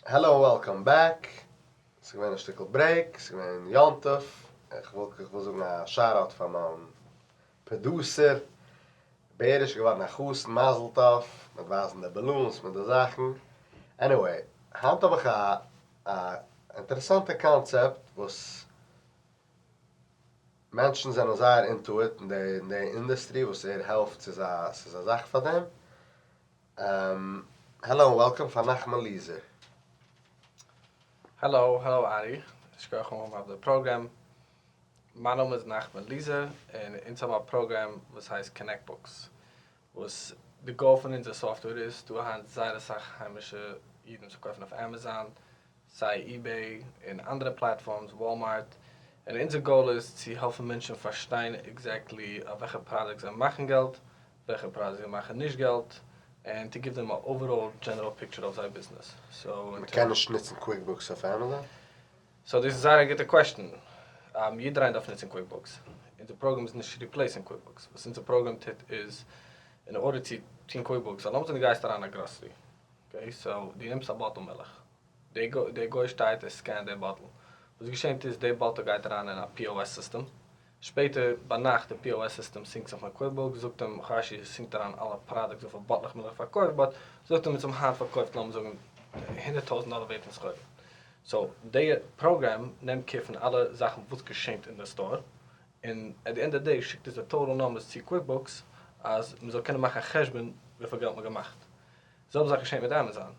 העלא און וועלקאם בעק, ס'איז געווען א שטיקל ברעיק, ס'איז געווען יום טוב, איך וויל איך וויל זאגן א שאט אוט פאר מיין פראדוסער, בעריש איז געווארן א חתן, מזל טוב, מיט ווייזן די באלונס מיט די זאכן, עניוועי, היינט האב איך א א אינטערעסאנטע קאנצעפט וואס מענטשן זענען זייער אינטו איט אין די אין די אינדוסטרי וואס ער העלפט ס'איז א ס'איז א זאך פאר דעם. העלא און וועלקאם פאר נחמן ליזער. העלא העלא ארי, שכוח פארן האבן אויף די פראגרעם. מיין נאמען איז נחמן ליזער און אונז האבן א פראגרעם וואס הייסט קאנעקט בוקס וואס די גאול פון אונזער סאפטוועיר איז, ס'דא היינט זייער אסאך היימישע אידן וואס קויפן אויף עמעזאן, סיי איבעי און אנדערע פלאטפארמס, וואלמארט, און אונזער גאול איז צו העלפן מענטשן פארשטיין עקזעקטלי אויף וועלכע פראדוקטס זיי מאכן געלט, וועלכע פראדוקטס זיי מאכן נישט געלט, און טו גיוו דעם א אוועראל דזשענעראל פיקטשער אוו זייער ביזנעס. סאו מ'קען נישט נוצן קוויקבוקס אויף עמעזאן? סאו דאס איז זייער א גוטע קוועשטען. יעדער איינער דארף נוצן קוויקבוקס. אונזער פראגראם איז נישט ריפלעיסינג קוויקבוקס. וואס אונזער פראגראם טוט איז, אין ארדער צו טון קוויקבוקס, לאמיר זאגן דו גייסט אריין א גראסערי, אקעי, סאו דו נעמסט א באטל מילך, דער גוי שטייט ער סקענט די באטל, וואס געשענט איז די באטל גייט אריין אין א POS סיסטעם, שפעטער ביינאכט די POS סיסטעם סינקט זיך מיט קוויקבוקס, זאגט אים כאשי סינקט אריין אלע פראדוקטס וויפיל באטלעך מילך פארקויפט, באט זאגט אים אונז האבן היינט פארקויפט לאמיר זאגן 100,000 דאלער ווערט פון סחורה, סאו די פראגרעם נעמט קער פון אלע זאכן וואס געשענט אין די סטאר, און עט די ענד אוו די דעי שיקט עס די טאטעל נומבערס צו קוויקבוקס אז מען זאל קענען מאכן א חשבון וויפיל געלט מען האט געמאכט. זעלבע זאך געשענט מיט עמעזאן.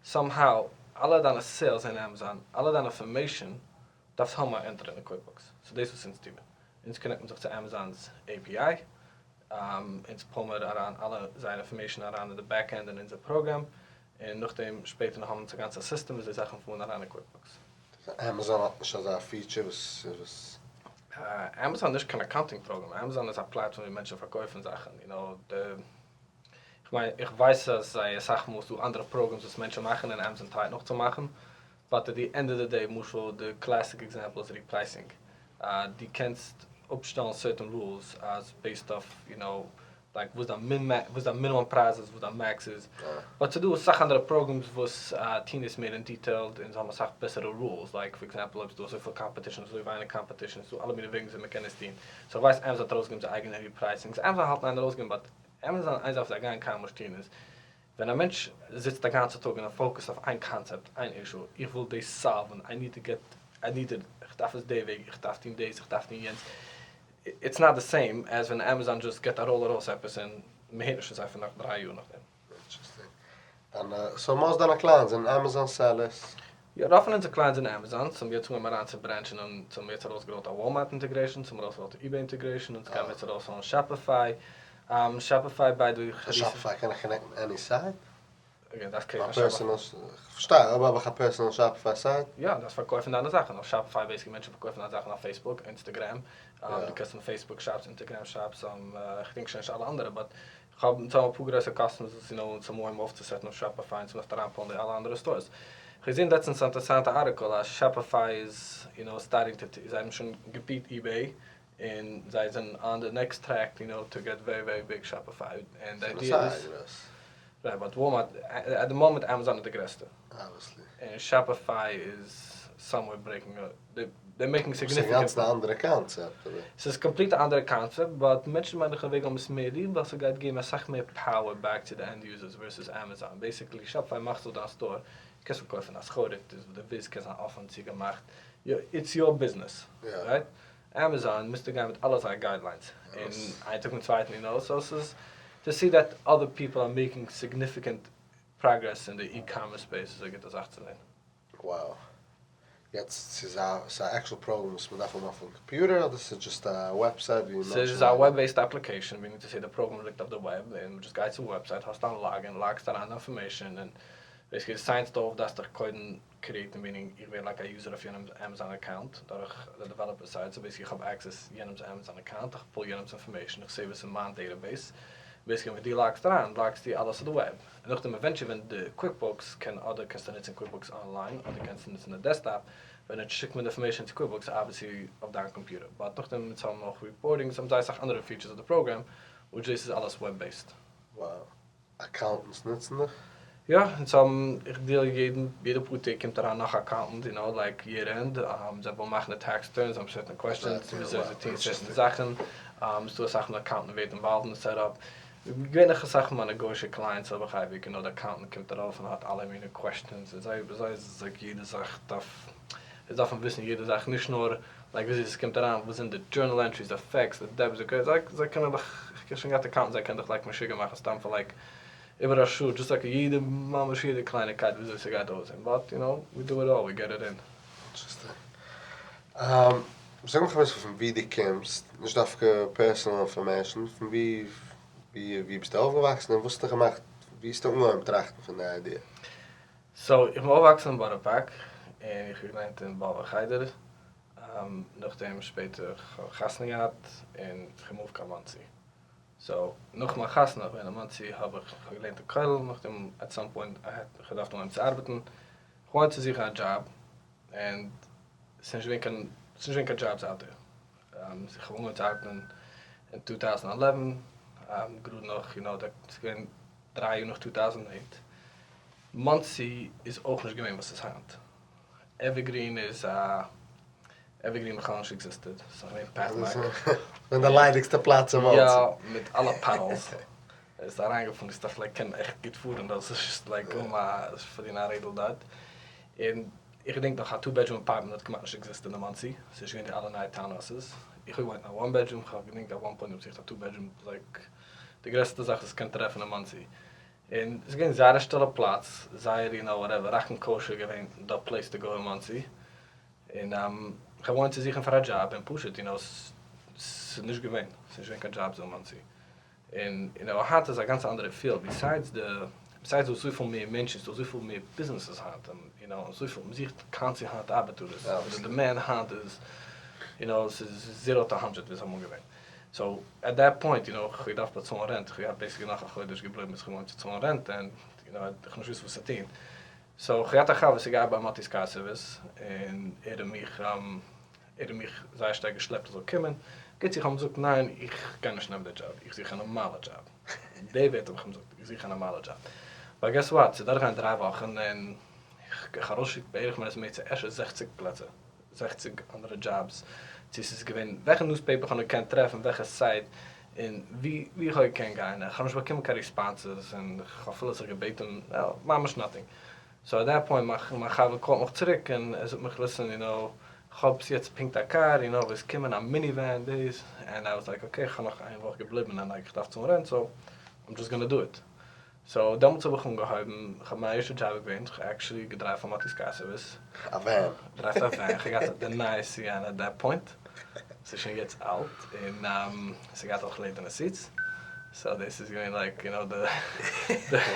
סאם האו אלע דיינע סעילס אין עמעזאן, אלע דיינע אינפארמעישאן דארף סאם האו ענטערן אין קוויקבוקס. סאו דאס וואס אונז טוען. אונז קאנעקט מען זיך צו עמעזאן'ס API, אונז פולן מיר אריין אלע זייער אינפארמעישאן אריין אין די בעק ענד אין אונזער פראגראם, און נאכדעם שפעטער האבן אונז א גאנצע סיסטעם וויאזוי זאכן פארן אריין אין קוויקבוקס. עמעזאן האט נישט אזא פיטשער וואס וואס. עמעזאן איז נישט קיין אקאונטינג פראגראם, עמעזאן איז א פלאטפארם ווי מענטשן פארקויפן זאכן, יו נאו, די, כ'מיין איך ווייס אז זיי אסאך מאל ס'דא אנדערע פראגראמס וואס מענטשן מאכן און עמעזאן טרייט נאכצומאכן, באט עט די ענד אוו די דעי, למשל די קלעסיק עקזעמפל איז ריפרייסינג, דו קענסט אפשטעלן סערטען רולס אז בעיסד אויף יו נאו לייק וואס דיין וואס דיין מינימום פרייז איז וואס דיין מעקס איז, באט ס'דא אסאך אנדערע פראגרעמס וואס טוהן דאס מער אין דיטעילד און זיי האבן אסאך בעסערע רולס, לייק פאר עקזעמפל אויב ס'דא אזויפיל קאמפעטישן אזוי ווייניג קאמפעטישן, ס'דא אלע מיני וועגן וויאזוי מ'קען עס טוהן, סאו כ'ווייס עמעזאן האט ארויסגעגעבן זייער אייגענע ריפרייסינגס, עמעזאן האלט אין איין ארויסגעבן באט עמעזאן איין זאך וואס זיי גייען קיינמאל נישט טוהן איז ווען א מענטש זיצט א גאנצע טאג און ער פאוקעסט אויף איין קאנצעפט, איין אישו, איך וויל דאס סאלוון, איי ניד טו געט, איי ניד איט, איך דארף עס די וועג, איך דארף טון דאס, איך דארף טון יענץ, איטס נאט די סעים עז ווען עמעזאן דזשאסט געט א ראל ארויס עפעס און מ'הערט נישט פון זיי פאר נאך דריי יאר נאכדעם. אינטערעסטינג. דיינע, סאו מאסט דיינע קלייענטס זענען עמעזאן סעלערס? יא, רוב פון אונזער קלייענטס זענען עמעזאן, סאו האבן יעצט אנגעהויבן אריין צו ברענטשן און סאו האבן יעצט ארויסגעראלט א וואלמארט אינטעגרעישן, סאו האבן ארויסגעראלט א איבעי אינטעגרעישן, און ס'גיימיר יעצט ארויסראלן שאפיפיי, שאפיפיי ביי די וועי. שאפיפיי קען איך קאנעקטן עני סייט? אגעין דארפסט קריעטן א שאפיפיי. כ'פארשטיי, אויב האב איך א פערסאנעל שאפיפיי סייט? יא, דארפסט פארקויפן דיינע זאכן אויף שאפיפיי, בעיסיקלי מענטשן פארקויפן דיינע זאכן אויף פעיסבוק, אינסטעגרעם, דו קענסט האבן פעיסבוק שאפס, אינסטעגרעם שאפס, כ'דענק שוין נישט אלע אנדערע, באט כ'האב אונז האבן אפאר גרויסע קאסטומערס וואס יו נאו אונז האבן אנגעהויבן אויפצוסעטן אויף שאפיפיי אונז מוזט אריינפולן די אלע אנדערע סטארס. כ'האב געזען לעצטענס א אינטערעסאנטע ארטיקל אז שאפיפיי איז יו נאו סטארטינג טו זיי האבן שוין געביעט איבעי און זיי זענען אן די נעקסט טרעק יו נאו טו געט ווערי ווערי ביג שאפיפיי און די איידיע איז רייט באט וואלמארט עט די מאמענט עמעזאן איז די גרעסטע און שאפיפיי איז סאמווער ברעיקינג דעיר מעיקינג סיגניפיקענט. ס'איז אינגאנצן א אנדערע קאנצעפט אבער. ס'איז קאמפליט א אנדערע קאנצעפט באט מענטשן מיין איך אוועק האבן עס מער ליב ווייל ס'גייט געבן אסאך מער פאוער בעק צו די ענד יוזערס ווערסעס עמעזאן בעיסיקלי שאפיפיי מאכסט אויף דיין סטאר קענסט פארקויפן א סחורה טוס וואס דו ווילסט קען זיין אפען צוגעמאכט איטס יור ביזנעס רייט עמעזאן מוזטו גיין מיט אלע זייער גיידליינס און איין טאג מיט צווייטן יו נאו סאו ס'איז טו סי דעט אדער פיפל אר מעיקינג סיגניפיקענט פראגרעס אין די אי-קאמערס ספעיס איז א גוטע זאך צו זען. Wow. יעצט ס'איז א ס'איז א עקשול פראגרעם וואס מ'דארף האבן אויפן קאמפיוטער אדער ס'איז דזשאסט א וועבסייט ווי מענטשן ס'איז א וועב בעיסד אפליקעישאן מיענינג טו סעי די פראגרעם ליגט אויף די וועב און מ'דזשאסט גייט צום וועבסייט האסט דיין לאגין לאגסט אריין די אינפארמעישאן און בעיסיקלי די סיינסט אויף דארפסט דיך קודם קריעטן מיענינג איך ווער לייק א יוזער אויף יענעמ'ס עמעזאן אקאונט דורך די דעוועלאפער סייט סאו בעיסיקלי איך האב עקסעס יענעמ'ס עמעזאן אקאונט איך פול יענעמ'ס אינפארמעישאן איך סעיוו עס אין מיין דעטעבעיס בעיסיקלי ווען דו לאגסט אריין לאגסטו אלעס אויף די וועב. און נאכדעם עווענטשעלי ווען די קוויקבוקס קען אדער קענסטו נוצן קוויקבוקס אנליין אדער קענסטו נוצן די דעסקטאפ, ווען ער שיקט מיר די אינפארמעישאן צו קוויקבוקס ארבעט זי אויף דיין קאמפיוטער, באט נאכדעם אונז האבן אויך ריפארטינג, ס'האבן זייער אסאך אנדערע פיטשערס אויף די פראגרעם, וויטש דאס איז אלעס וועב בעיסד. וואו. אקאונטענטס נוצן דיך? יא, אונז האבן, איך דיעל יעדן, יעדע פאר טעג קומט אריין נאך א אקאונטענט, יו נאו, לייק יער ענד, זיי ווילן מאכן די טעקס ריטורנס, זיי האבן סערטען קוועסטשענס, וויאזוי זיי טוען סערטען זאכן, ס'דא אסאך מאל די אקאונטענט ווערט אינוואלווד אין די סעט אפ, געווענליך אסאך פון מיינע גוישע קלייענטס האב איך אייביג, יו נאו, די אקאונטענט קומט ארויף און האט אלע מיני קוועסטשענס, און זיי, ביי זיי איז עס לייק יעדע זאך דארף, זיי דארפן וויסן יעדע זאך, נישט נאר לייק וויאזוי עס קומט אריין, וואס זענען די דזשורנאל ענטריס, די עפעקטס, די דעביטס, די קרעדיטס, זיי, זיי קענען דיך, איך האב שוין געהאט אקאונטענטס זיי קענען דיך לייק משוגע מאכן סתם פאר לייק איבער א שעה, דזשאסט לייק יעדע, ממש יעדע קלייניקייט וויאזוי ס'גייט אויסזען, באט יו נאו, ווי דו איט אלל, ווי געט איט אין. אינטערעסטינג. זאג מיך אביסל פון ווי דו קומסט, נישט דווקא פערסאנעל אינפארמעישן, פון ווי ווי ביסטו אויפגעוואקסן און וואס האט דיך געמאכט, ווי האסטו אנגעהויבן טראכטן פון די איידיע? סאו, איך בין אויפגעוואקסן אין בארא פארק, און איך האב געלערנט אין באבובער חדר, נאכדעם שפעטער כ'האב חתונה געהאט און כ'געמופט קיין מאנסי. סאו נאך מיין חתונה איך בין אין מאנסי האב איך כ'האב געלערנט אין כולל נאכדעם עט סאם פוינט איך האב געדארפט אנהייבן צו ארבעטן איך אנגעהויבן צו זוכן א דזשאב ענד ס'איז נישט געווען קיין ס'איז נישט געווען קיין דזשאבס אוט דער איך האב אנגעהויבן צו ארבעטן אין טו טאוזענד עלעווען גראד נאך יו נאו ס'איז געווען דריי יאר נאך טו טאוזענד עיט מאנסי איז אויך נישט געווען וואס ס'איז היינט עווערגרין איז א עווערגרין בכלל נישט עקזיסטעד, ס'איז נאך געווען פעטמארק. געווען די ליידיגסטע פלאץ אין מאנסי. יא, מיט אלע פאטהאלס. עס איז אריינגעפארן די סטאף לייק קען עכט גוט פארן דארט, ס'איז זשאסט לייק אן א פארדינען א רעדל דארט. און איך געדענק נאך א טו בעדרום אפארטמענט האט כמעט נישט עקזיסטעד אין מאנסי, ס'איז נישט געווען די אלע נייע טאון האוסעס. איך האב געוואוינט אין א וואן בעדרום, כ'האב געדענקט עט וואן פוינט האב געזוכט א טו בעדרום לייק די גרעסטע זאך וואס קען טרעפן אין מאנסי. און ס'איז געווען זייער א שטילע פלאץ, זייער יו נאו וואטעווער, ראקן קאושער געווען די פלעיס טו גאו אין מאנסי. און איך האב אנגעהויבן צו זוכן פאר א דזשאב און פשוט יו נאו ס'איז נישט געווען, ס'איז נישט געווען קיין דזשאבס אין מאנסי. און יו נאו היינט איז א גאנץ אנדערע פיעלד, ביסיידס די, ביסיידס דא אזויפיל מער מענטשן, ס'דא אזויפיל מער ביזנעסעס היינט, און יו נאו אזויפיל, מ'זוכט קאנסטענטלי היינט ארבעטארס, די דימענד היינט איז יו נאו ס'איז זירא טו האנדרעט ווי ס'איז אמאל געווען. סאו עט דעט פוינט יו נאו איך האב געדארפט באצאלן רענט, איך האב געהאט בעיסיקלי נאך א חודש געבליבן ביז איך האב אנגעהויבן צו צאלן רענט, און יו נאו איך האב נישט געוואוסט וואס צו טון. סאו כ'האב געהאט א חבר וואס האט געארבעט ביי מאטי'ס קאר סערוויס, און ער האט מיך ער האט מיך זייער שטארק געשלעפט איך זאל קומען, קיצור איך האב אים געזאגט ניין איך גיי נישט נעמען די דזשאב, איך זוך א נארמאלע דזשאב, די ווערטער האב איך אים געזאגט, איך זוך א נארמאלע דזשאב, באט געס וואט, ס'איז דורכגעגאנגען דריי וואכן און איך האב ארויסגעשיקט בערך מער צו אפשר זעכציג פלעצער. זעכציג אנדערע דזשאבס, צו ס'איז געווען וועלכע ניוספעיפער כ'האב נאר געקענט טרעפן, וועלכע סייט, און ווי ווי איך האב געקענט גיין, איך האב נישט באקומען קיין ריספאנסעס, און כ'האב אפילו זיך געבעטן, ממש נאטינג. סאו עט דעט פוינט מיין חבר קאלט מיך צוריק און ער זאגט מיך ליסען יו נאו, כ'האב יעצט פונקט א קאר, יו נאו, ווילסט קומען א מיני ווען דאס, ענד איי וואס לייק אקעי כ'האב נאך איין וואך געבליבן און לייק כ'דארף צאלן רענט סאו איים דזשאסט גאנא דו איט. סאו דעמאלטס האב איך אנגעהויבן, איך האב מיין ערשטע דזשאב איז געווען, איך האב עקשעלי געדרייווט פאר מאטי'ס קאר סערוויס. א ווען. געדרייווט א ווען, איך האב געהאט די נייע סיענע עט דעט פוינט, ס'איז שוין יעצט אלט, און ס'האט געהאט אויך לעדערנע סיטס, סאו דאס איז געווען לייק יו נאו די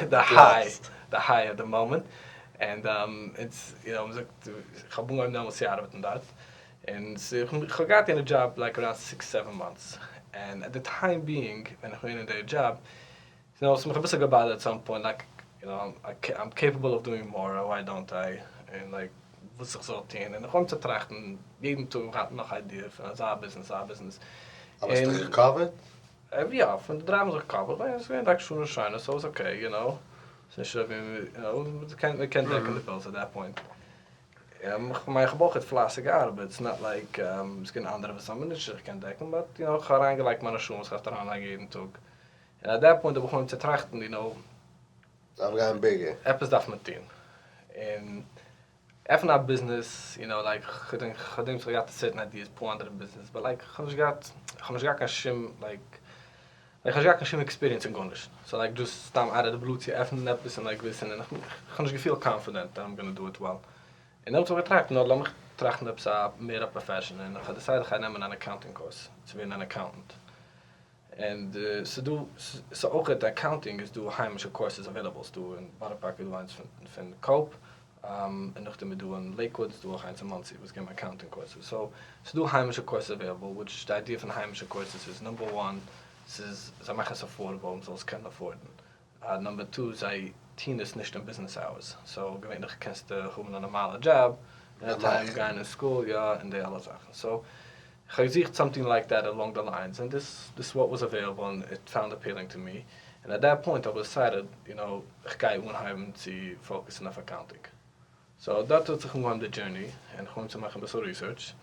די היי, די היי אוו די מאמענט, ענד איטס יו נאו מ'זאגט, איך האב אנגעהויבן דעמאלטס צו ארבעטן דארט, און איך האב געהאט יענע דזשאב לייק אראונד סיקס סעווען מאנטס, ענד עט די טיים ביאינג ווען איך בין געווען אין די דזשאב, יו נאו, ס'האט מיך אביסל געבאדערט עט סאם פוינט, לייק, יו נאו, איים קעיפעבל אוו דואינג מאר, וויי דאנט איי, און לייק, וואס איך זאל טון, און איך האב אנגעהויבן צו טראכטן, יעדן טאג האב איך געהאט נאך איידיע פון אזא ביזנעס, אזא ביזנעס. אבער האסט דיך ריקאווערט? יא, פון די דרייוון זיך ריקאווערט, כ'מיין, ס'איז געווען לייק שנה שינה, סאו איטס אקעי, יו נאו, ס'איז נישט אזוי ווי, יו נאו, מ'קען דעקן די בילס עט דעט פוינט. כ'מיין, איך האב אויך פלייסיג געארבעט, ס'איז נאט לייק, ס'איז געווען אנדערע וואס האבן נישט זיך געקענט דעקן, באט, יו נאו, כ'האב אריינגעלייגט מיינע שעה וואס כ'דארף אריינלייגן יעדן טאג. און עט דעט פוינט האב איך אנגעהויבן צו טראכטן, יו נאו, דארף גיין ביגער. עפעס דארף מען טון. און עפענען א ביזנעס, יו נאו, לייק, כ'דענק כ'האב געהאט סערטען איידיעס פאר אנדערע ביזנעס, באט לייק כ'האב נישט געהאט, כ'האב נישט געהאט קיין שום לייק, לייק כ'האב נישט געהאט קיין שום עקספיריענס אין גארנישט, סאו לייק דזשאסט סתם אוט אוו די בלו צו עפענען עפעס און לייק וויסן, און כ'האב נישט געפילט קאנפידענט דעט איים גאנא דו איט וועל. און דעמאלטס האב איך געטראכט, נאר לאמיך טראכטן עפעס א מער א פראפעשען, און כ'האב דיסיידעד כ'גיי נעמען אן אקאונטינג קורס צו ווערן אן אקאונטענט. און ס'דא, ס'איז אויך אקאונטינג איז דא היימישע קורסעס אוועילעבל, ס'דא אין בארא פארק איז דא איינס פון קאופ, און נאכדעם איז דא אין לעיקוואד, ס'דא אויך איינס אין מאנסי וואס געבן אקאונטינג קורסעס, סאו ס'דא היימישע קורסעס אוועילעבל, וויטש די איידיע פון היימישע קורסעס איז נאמבער וואן ס'איז זיי מאכן עס עפארדעבל מ'זאל עס קענען עפארדן, נאמבער טו זיי טוהן עס נישט אין ביזנעס אווערס, סאו געווענליך קענסטו האבן א נארמאלע דזשאב און עט טיים גיין אין סקול יא און די אלע זאכן, סאו כ'האב געזוכט סאמטינג לייק דעט אלאנג די ליינס און דיס דיס וואט וואס אוועילעבל און איט סאונד אפילינג טו מי. און עט דעט פוינט האב איך דיסיידעד יו נאו איך גיי אנהייבן צו פאוקעסן אויף אקאונטינג. סאו דארט האט זיך אנגעהויבן די דזשערני, און איך האב אנגעהויבן צו מאכן אביסל ריסערטש,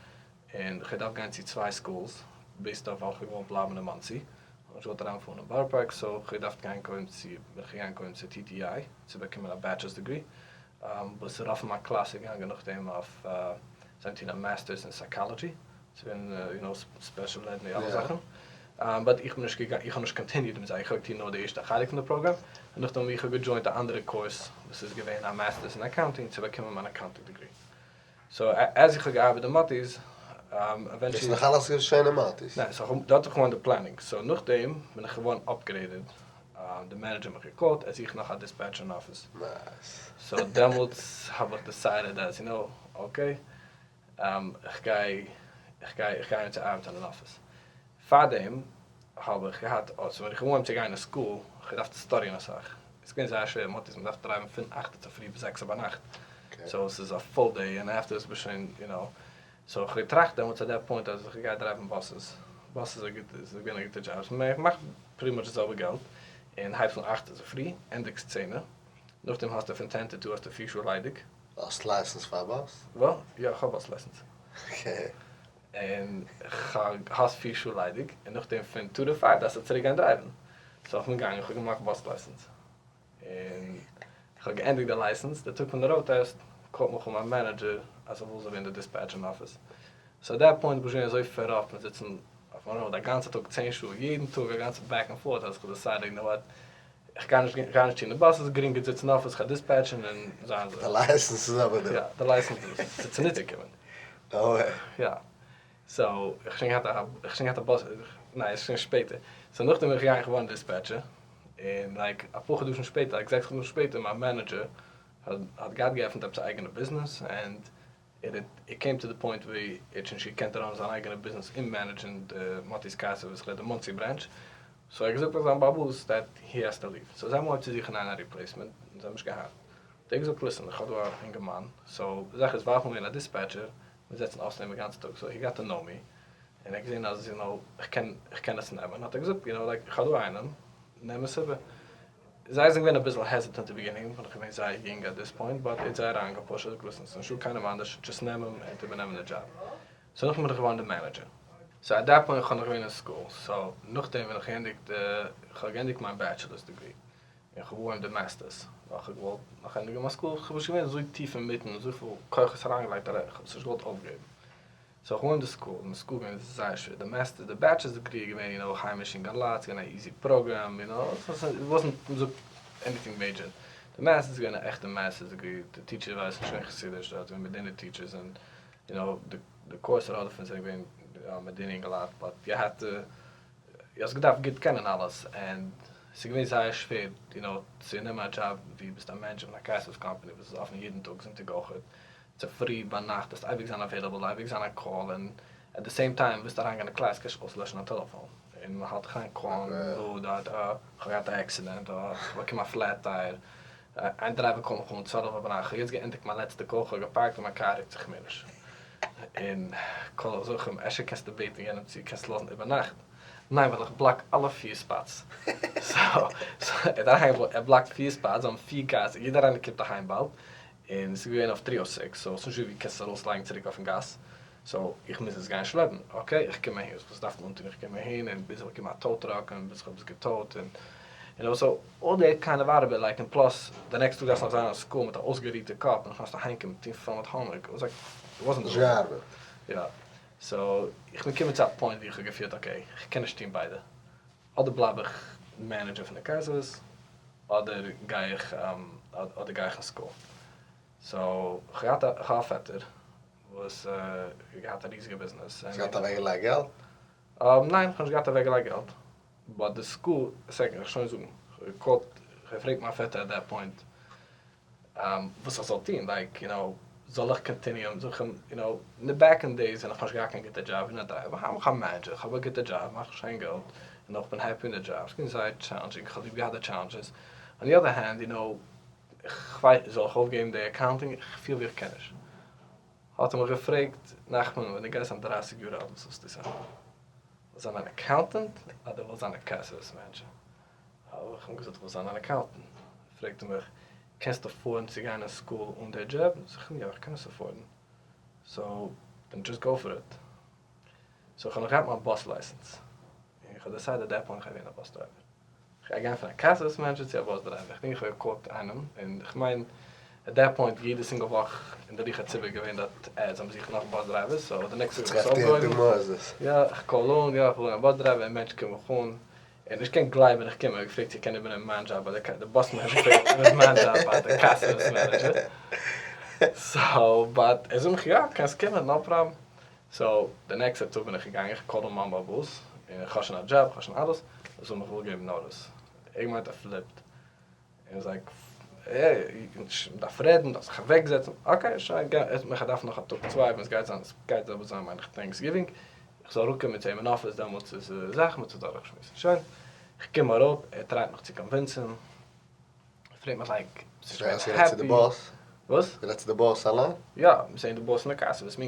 און איך האב געדארפט גיין צו צוויי סקולס, בעיסד אויף ווייל איך האב געוואלט בלייבן אין מאנסי, איך האב נישט געוואלט אריינפארן אין בארא פארק, סאו איך האב געדארפט גיין קודם צו, בין איך געגאנגען קודם צו TTI צו באקומען א בעטשעלערס דעגרי, וואס רוב פון מיין קלאס איז געגאנגען נאכדעם אויף, זיי האבן געטון א מאסטערס אין סייקאלעדזשי, צו ווערן יו נאו ספעשל עד די אלע זאכן, באט איך בין נישט געגאנגען, איך האב נישט קאנטיניוד מיט זיי, איך האב געטון נאר די ערשטע חלק פון די פראגראם, און נאכדעם האב איך געדזשוינט א אנדערע קורס וואס איז געווען א מאסטערס אין אקאונטינג צו באקומען מיין אקאונטינג דעגרי. סאו עז איך האב געארבעט אין מאטי'ס, עווענטשעלי. דאס איז נאך אלעס געשען אין מאטי'ס? ניין, סאו דארט האב איך געווארן די פלענינג, סאו נאכדעם בין איך געווארן אפגרעידעד, די מענעדזשער האט מיך געקאלט, ער זוכט נאך א דיספעטשער אין אפיס. נייס. סאו דעמאלטס האב איך דיסיידעד אז יו נאו, אקעי, איך גיי איך גיי איך גיי אריין צו ארבעטען אין אפיס. פארדעם האב איך געהאט סאו ווען איך האב אנגעהויבן צו גיין אין סקול, איך האב געדארפט סטאדיען אסאך, עס איז געווען זייער שווער, מאטי'ס מען דארף דרייווען פון אכט צופרי ביז זעקסע ביינאכט, סאו עס איז א פול דעי און עפטער איז שוין יו נאו, סאו איך האב געטראכט דעמאלטס עט דעט פוינט אז איך גיי דרייווען באסעס, באסעס איז א גוטע איז געווען א גוטע דזשאב, מען מאכט פריטי מאטש די זעלבע געלט, און הייבסט אן אכטע צופרי, ענדיגסט צענע, נאכדעם האסטו פון טען טו טו האסטו פיר שעה ליידיג. האסט לייסענס פאר א באס? וואס? יא איך האב באס לייסענס. אקעי. און האסט פיר שעה ליידיג, און נאכדעם פון טו טו פייוו דארפסטו צוריק גיין דרייוון. סאו איך בין געגאנגען איך האב געמאכט באס לייסענס. און איך האב געענדיגט די לייסענס, די טאג פון די ראוד טעסט קאלט מיך אן מיין מענעדזשער אז איך וויל זאל ווערן די דיספעטש אין אפיס. סאו עט דעט פוינט בין איך שוין אזוי פעד אפ מיט זיצן אויפן ראוד א גאנצע טאג צען שעה יעדן טאג א גאנצע בעק ענד פארט אז איך האב דיסיידעד יו נאו וואט איך גיי נישט איך גיי נישט טון די באס איז גרינגער זיצן אין אפיס כ'גיי דיספעטשן און זיין אזוי. די לייסענס איז אבער דא. יא די לייסענס איז דא ס'איז צוניץ געקומען. נאו וועי. יא סאו איך האב שוין געהאט א איך האב שוין געהאט א באס ניין ס'איז שוין שפעטער סאו נאכדעם בין איך געגאנגען געווארן דיספעטשער און לייק אפאר חדשים שפעטער לייק זעקס חדשים שפעטער מיין מענעדזשער האט האט געהאט געעפנט עפעס א אייגענע ביזנעס ענד איט איט קעים טו די פוינט ווי ער האט שוין נישט געקענט ראנען זיין אייגענע ביזנעס און מענעדזשען די מאטי'ס קאר סערוויס כ'רעד די מאנסי ברענטש, סאו ער האט געזאגט פאר זיין בעל הבית דעט הי העז טו ליוו, סאו זיי האבן אנגעהויבן צו זוכן איינער א ריפלעיסמענט און זיי האבן נישט געהאט, האט ער געזאגט ליסען איך האב דא א אינגערמאן, סאו די זאך איז ווייל כ'בין געווען א דיספעטשער, מיר זעצן אויס נעם א גאנצע טאג, סאו הי גאט טו נאו מי, און ער האט געזען אז יו נאו איך קען איך קען עס נעמען, האט ער געזאגט יו נאו לייק איך האב דא איינעם, נעם עס איבער. זיי זענען געווען אביסל העזיטענט אין ביגינינג, ווייל איך בין געווען זייער יונג עט דיס פוינט, באט ער האט זיי אריינגעפושט, ער האט געזאגט ליסן, ס'איז נישטא קיינעם אנדערש, דזשאסט נעם אים, ער וועט איבערנעמען די דזשאב. סאו נאכדעם בין איך געווארן די מענעדזשער. סאו עט דעט פוינט איך האב נאך געווען אין סקול, סאו נאכדעם ווען איך געענדיגט די, איך האב געענדיגט מיין בעטשעלערס דעגרי, און איך האב אנגעהויבן די מאסטערס, ווייל איך האב געוואלט נאך ענדיגן מיין סקול, איך בין שוין געווען אזוי טיף אינמיטן, אזויפיל כוחות אריינגעלייגט, איך האב עס נישט געוואלט אויפגעבן. סאו איך אנגעהויבן די סקול, און די סקול געווען זייער שווער, די מאסטער, די בעטשעלערס דעגרי איז געווען יו נאו היימיש אינגעלייט, ס'איז געווען א איזי פראגראם, יו נאו, איט וואזענט מ'זאגט עניטינג מעידזשער, די מאסטערס איז געווען א עכטע מאסטערס דעגרי, די טיטשער ווייסט נישט געווען חסידיש, דארט געווען מדינה טיטשערס און יו נאו די קאורס רוב דערפון זענען געווען מדינה אינגעלייט, באט יו העד טו, האסט געדארפט גוט קענען אלעס, ענד ס'איז געווען זייער שווער יו נאו צו נעמען א דזשאב ווי ביסט א מענעדזשער פון א קאר סערוויס קאמפאני וואס איז אפן יעדן טאג זונטאג אויכעט, צופרי ביינאכט דארפסט אייביג זיין אוועילעבל אייביג זיין אן קאל און עט די סעים טיים ווילסט אריינגיין אין קלאס קענסט אויסלעשן א טעלעפאן און מען האלט דיך איין קאלן דא דארט אה כ'האב געהאט א עקסידענט אה כ'האב באקומען א פלעט טייער איין דרייווער קאלט מיך אן צוועלף ביינאכט כ'האב יעצט געענדיגט מיין לעצטע קאל כ'האב געפארקט און מיין קאר רוקט זיך מער נישט און קאל איך זאג אים אפשר קענסטו בעטן יענעם צו קענסט לאזן איבערנאכט ניין ווייל איך בלאק אלע פיר ספאטס סאו ער בלאקט פיר ספאטס זיי האבן פיר קארס יעדער איינער קומט אהיים באלד און ס'איז געווען אויף טרי או סיקס, סאו ס'נישט ווי קענסט עס ארויסלייגן צוריק אויפן גאס, סאו איך מוז עס גיין שלעפן, אקעי איך קום אהין, וואס דארף מען אנטון, איך קום אהין און ביז איך באקום א טאו טראק און ביז איך האב עס געטאוט און יו נאו סאו אלל דעט קיינד אוו ארבעט לייק און פלאס די נעקסט טאג דארפסט נאך זיין אין סקול מיט א אויסגערוהטע קאפ און נאך אהיימקומען טון פול מיט האומווארק, איט וואס לייק איט וואזענט נישט געארבעט. יא, סאו איך בין געקומען צו א פוינט ווי איך האב געפילט אקעי איך קען נישט טון ביידע, אדער בלייב איך מענעדזשער פון די קאר סערוויס אדער גיי איך אדער גיי איך אין סקול. סאו כ'האב געהאט א כ'האב א פעטער וואס האט געהאט א ריזיגע ביזנעס. האסט געהאט אוועקגעלייגט געלט? ניין כ'האב נישט געהאט אוועקגעלייגט געלט באט די סקול, סעקאנד איך שוין זאגן, כ'האב געקאלט כ'האב געפרעגט מיין פעטער עט דעט פוינט וואס איך זאל טון, לייק יו נאו, זאל איך קאנטיניוען, זאג איך אים, יו נאו, אין די בעק אין דעיס ווען איך האב נישט געהאט קיין גוטע דזשאב אין א דרייווער, היינט בין איך א מענעדזשער, איך האב א גוטע דזשאב, מאך איך שיין געלט, און איך בין העפי אין די דזשאב, ס'געווען זייער טשעלענדזשינג, איך האב ליב געהאט די טשעלענדזשעס, אן די אדער הענד, יו נאו, איך ווייס, זאל איך אויפגעבן די אקאונטינג, איך פיל ווי איך קען נישט. האט ער מיך געפרעגט, נחמן, ווען דו גייסט זיין דרייסיג יאר אלט, וואס ווילסטו זיין? ווילסט זיין אן אקאונטענט אדער ווילסט זיין א קאר סערוויס מענעדזשער? האב איך אים געזאגט איך וויל זיין אן אקאונטענט, פרעגט ער מיך קענסט עפארדן צו גיין אין סקול אן די דזשאב? זאג איך אים יא איך קען עס עפארדן, סאו דען דזשאסט גאו פאר איט. סאו איך האב נאך געהאט מיין באס לייסענס, און איך האב דעסיידעד עט דעט פוינט איך גיי ווערן א באס דרייווער. איך גיי גיין פון א קאר סערוויס מענעדזשער צו א באס דרייווער, איך דענק איך האב געקאלט איינעם, און איך מיין עט דעט פוינט יעדע סינגל וואך אין די לוח הציבור איז געווען דארט עדס אז מ'זוכט נאך באס דרייווערס, סאו די נעקסטע טאג האב איך עס אויפגעהויבן, יא איך קאל אן, יא איך וויל ווערן א באס דרייווער, א מענטש קומט מיך אן, און נישט קען גלייבען איך קום, ער האט געפרעגט צו ער קען איבערנעמען מיין דזשאב ביי די באס מענעדזשער פרעגט אויב איבערנעמען מיין דזשאב ביי די קאר סערוויס מענעדזשער, סאו באט ער זאגט מיך יא קענסט קומען נאו פראבלעם, סאו די נעקסטע טאג בין איך געגאנגען איך קאל אן מיין בעל הבית און איך האב שוין א דזשאב איך האב שוין אלעס, ער זאל מיך וויל געבן נאוטיס, ער געמיינט ער פליפט. און זאג, מ'דארף רעדן, מ'דארף זיך אוועקזעצן, אקעי שוין, איך דארף נאך א טאג צוויי ווען ס'גייט זיין, ס'גייט אבער זיין מיין איך טענקסגיווינג, איך זאל אראפקומען צו אים אין אפיס דעמאלטס איז די זאך מ'טוט דורכשמועסן, שוין, איך קום אראפ, ער טרייט מיך צו קאנווינסען, ער פרעגט מיך לייק, ביסט נישט געווען העפי? וואס? גערעדט צו די באס אליין? יא, מיר זענען די באס אין די קאר סערוויס,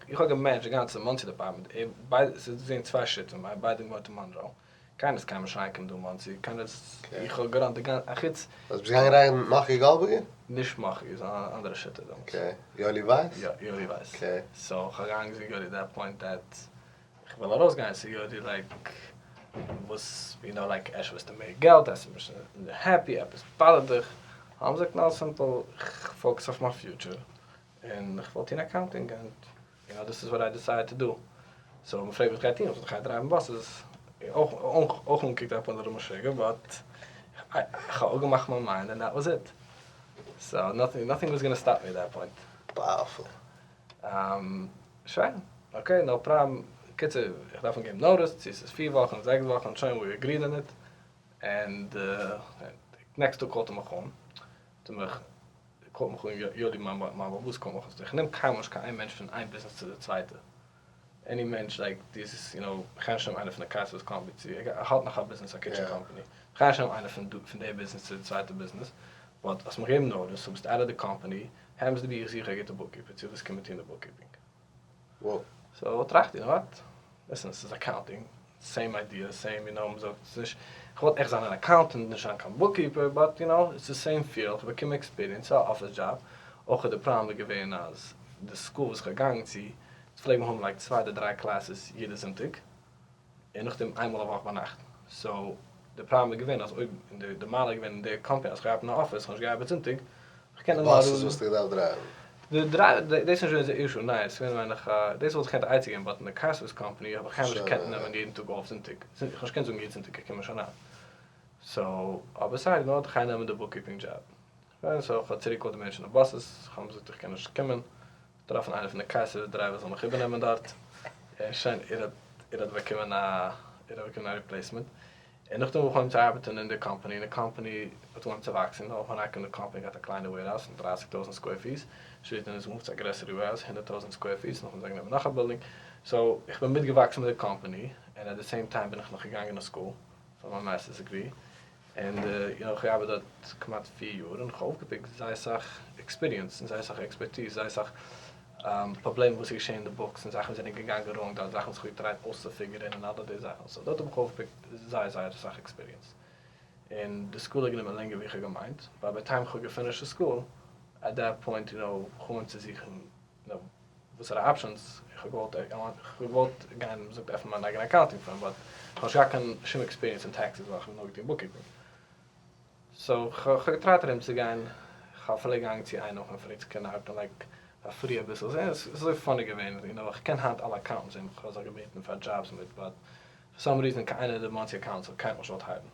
איך האב געמענעדזשט די גאנצע מאנסי דעפארטמענט, ביידע, ס'איז געווען צוויי שותפים, ביידע געוואוינט אין מאנראו. קיינער איז קיינמאל נישט אריינגעקומען דא אין מאנסי, קיינער איז, איך האב געראנט די גאנצע, אחוץ. אז ביסט געגאנגען אריין מיט מאכי גאלדבערגער? נישט מאכי, איז אן אנדערע שיטה דעמאלטס. אקעי, יואלי ווייס? יא, יואלי ווייס. אקעי. סאו איך האב געגאנגען צו יואלי דעט פוינט דעט איך וויל ארויסגיין, סאו יואלי לייק וואס, יו נאו לייק אפשר ווילסטו מער געלט, אפשר ביסטו נישט העפי, עפעס באדערט דיך, האב איך געזאגט נאו סימפל, איך פאוקעס אויף מיין פיוטשער, און איך וויל טון אקאונטינג ענד יו נאו דיס איז וואט איי דיסיידעד טו דו. סאו מ'פרעגט וואס גיי טון, איך זאג איך גיי דרייוון באסעס, אויך אויך אנגעקוקט אפאר אנדערע משוגע באט איך האב אפגעמאכט מיין מיינד ענד דעט וואס איט. סאו נאטינג נאטינג וואס גאנא סטאפ מי עט דעט פוינט. פאוערפול. שוין, אקעי נאו פראבלעם, קיצור איך דארף אים געבן נאוטיס צו ס'איז פיר וואכן זעקס וואכן שוין ווי עגריד אן איט, ענד נעקסט טאג קאלט ער מיך אן, זאגט ער מיך קאלט מיך אן יואלי מיין בעל הבית קאלט מיך אן איך נעם קיינמאל נישט קיין איין מענטש פון איין ביזנעס צו די צווייטע עני מענטש לייק דיס איז יו נאו איך גיי נישט נעמען איינער פון די קאר סערוויס קאמפעני צו ער האט נאך א ביזנעס א קיטשען קאמפעני איך גיי נישט נעמען איינער פון פון די ביזנעס צו די צווייטע ביזנעס באט האסט מיך געגעבן נאוטיס סאו ביסט אוט אוו די קאמפעני העפענס טו בי איך זוך א גוטע בוקקיפער צו וואס קען מען טון די בוקקיפינג. סאו טראכט איך יו נאו וואט, ליסען ס'איז אקאונטינג, סעים איידיע, סעים יו נאו מ'זאגט ס'איז נישט, כ'וואלט עכט זיין אן אקאונטענט נישט זיין קיין בוקקיפער באט יו נאו איטס די סעים פיעלד, כ'באקום עקספיריענס, ס'איז א אפיס דזשאב, אויך איז די פראבלעם געווען אז די סקול וואס כ'בין געגאנגען צו, פלעג מען האבן לייק צוויי אדער דריי קלעסעס יעדע זונטאג, און נאכדעם איין מאל א וואך ביינאכט, סאו די פראבלעם איז געווען אז אויב, און די די מעלה איז געווען אין די קאמפעני אז כ'האב געארבעט אין א אפיס, כ'האב נישט געארבעט זונטאג, כ'קען די באסעס וואלסטו געדארפט דרייוון? די דרייוו, דאס איז נישט געווען די אישו, ניין, ס'איז געווען מיין איך א, דאס וואלט איך געקענט א עצה געבן, באט אין די קאר סערוויס קאמפעני האב איך קיינמאל נישט געקענט נעמען יעדן טאג אףף זונטאג, איך האב נישט געקענט זאגן יעדן זונטאג איך קום נישט אריין, סאו אבער סיי ווי, נאר איך גיי נעמען די בוקקיפינג דזשאב, סאו כ'האב צוריק געקאלט די מענטשן אין די באסעס, כ'האב געזאגט איך קען נישט קומען, געטראפן איינער פון די קאר סערוויס דרייווערס זאל מיך איבערנעמען דארט, און שוין, ער האט ער האט באקומען א ער האט באקומען א ריפלעיסמענט, און נאכדעם האב איך אנגעהויבן צו ארבעטען אין די קאמפאני, און די קאמפאני האט אנגעהויבן צו וואקסען, נאך אריינקומען די קאמפאני געהאט א קליינע וועירהאוז פון דרייסיג טויזענט סקווער פיס, שפעטער איז געמופט צו א גרעסערע וועירהאוז הונדערט טויזענט סקווער פיס, נאכדעם זיי גענומען נאך א בילדינג, סאו איך בין מיטגעוואקסן מיט די קאמפאני, און עט די סעים טיים בין איך נאך געגאנגען אין סקול פאר מיין מאסטערס דעגרי, און יו נאו כ'ארבעט דארט כמעט פיר יאר און כ'האב אויפגעפיקט זייער סאך עקספיריענס און זייער סאך עקספערטיז זייער סאך פראבלעמען וואס איז געשען אין די בוקס און זאכן וואס זענען געגאנגען ראנג דארט זאכן וואס כ'האב געטרייט אויסצופיגערען און אלע די זאכן סאו דארט האב איך אויפגעפיקט זייער זייער אסאך עקספיריענס און די סקול האט גענומען לענגער ווי כ'האב געמיינט באט ביי טיים כ'האב געפינישט די סקול עט דעט פוינט יו נאו כ'האב אנגעהויבן צו זוכן יו נאו וואסערע אפשענס איך האב געוואלט איך האב געוואלט גיין ווי מ'זאגט עפענען מיין אייגענע אקאונטינג פירם באט איך האב נישט געהאט קיין שום עקספיריענס אין טעקסעס ווייל איך האב נאר געטון בוקקיפינג סאו כ'האב געטרייט ארום צו גיין כ'האב אפילו געגאנגען צו איינעם כ'האב געפרעגט צו קען ארבעטן לייק פאר פרי אביסל ס'איז אזוי פאני געווען יו נאו איך קען היינט אלע אקאונטענטס וועם כ'האב זיך געבעטן פאר דזשאבס מיט באט פאר סאם ריזען קיין איינער אין די מאנסי אקאונטענטס האט קיינמאל נישט געוואלט הייערן.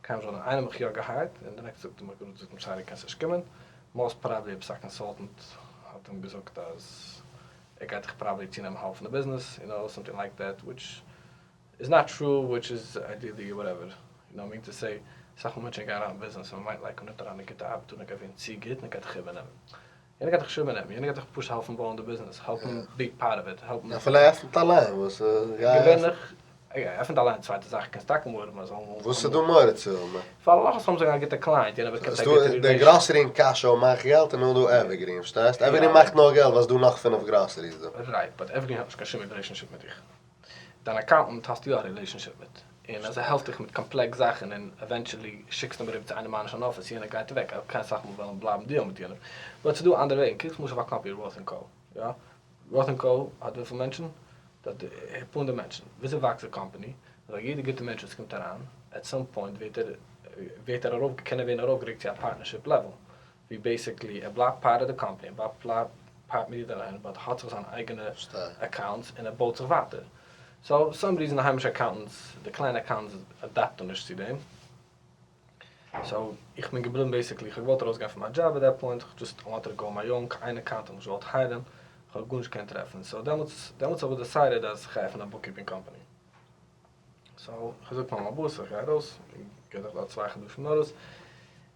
קיינמאל נישט געוואלט איינעם האב איך יא געהייערט און די נעקסטע טאג האט ער מיך געזאגט איים סארי קענסט נישט קומען, מאסט פראבעלי עפעס א קאנסאלטענט האט אים געזאגט אז ער גייט דיך פראבעלי צונעמען האלב פון די ביזנעס יו נאו סאמטינג לייק דעט וויטש איז נאט טרו וויטש איז איידיעלי וואטעווער יו נאו מינט טו סעי אסאך מאל מענטשען גייען אריין אין ביזנעס און מ'מיינט לייק מ'נעמט אריין א גוטע ארבעטער און ער גייט ווערן צו גוט און ער גייט דיך איבערנעמען יענער גייט דיך נישט איבערנעמען, יענער גייט דיך פשוט העלפן בויען די ביזנעס, העלפן בי פארט אוו איט, העלפן. אפילו עפענט אליין, וואס גיי עפענט. געווענליך, עפענט אליין צווייטע זאך, קענסט טאקע מורא האבן אז. וואס איז דא מורא צו האבן? ווייל לאמיר זאגן א גוטע קלייענט, יענער באקומט א גוטע רילעישאן. די גראסערי אין קאשוי מאכט געלט און נאך דא עווערגרין, פארשטייסט? עווערגרין מאכט נאר געלט ווייל ס'דא נאך פינף גראסעריס דא. רייט, באט עווערגרין האט נישט קיין שום רילעישאנשיפ מיט דיך. דיין אקאונטענט האסטו יא א רילעישאנשיפ מיט. און אז ער העלפט דיך מיט קאמפלעקס זאכן און עווענטשעלי שיקסטו אים אריבער צו איינעם אנדערש אין אפיס יענער גייט אוועק ער קען אסאך מאל וועלן בלייבן דיעלן מיט יענעם באט ס'דא אנדערע וועגן קוק למשל אויף א קאמפעני ראט ענד קאו יא ראט ענד קאו האט וויפיל מענטשן? דארט אפאר הונדערט מענטשן וויאזוי וואקסט די קאמפעני? ווייל יעדע גוטע מענטש וואס קומט אריין עט סאם פוינט ווערט ער ווערט ער ארויף קען ער ווערן ארויפגערוקט צו א פארטנערשיפ לעוועל ווי בעיסיקלי ער בלייבט פארט אוו די קאמפעני ער בלייבט פארט מיט יעדער איינער באט האט זיך זיין אייגענע אקאונטס און ער בויט זיך ווייטער סאו סאם ריזען די היימישע אקאונטענטס די קליינע אקאונטענטס אדאפטן נישט צו דעם סאו איך בין געבליבן בעיסיקלי איך האב געוואלט ארויסגיין פון מיין דזשאב עט דעט פוינט איך דזשאסט וואנטעד טו גאו מיי אוין קיין איין אקאונטענט האט נישט געוואלט הייערן איך האב גארנישט געקענט טרעפן סאו דעמאלטס דעמאלטס האב איך דעסיידעד אז איך גיי עפענען א בוקקיפינג קאמפאני סאו איך האב געזאגט פאר מיין באס איך גיי ארויס איך גיב דיך דא צוויי חדשים נאוטיס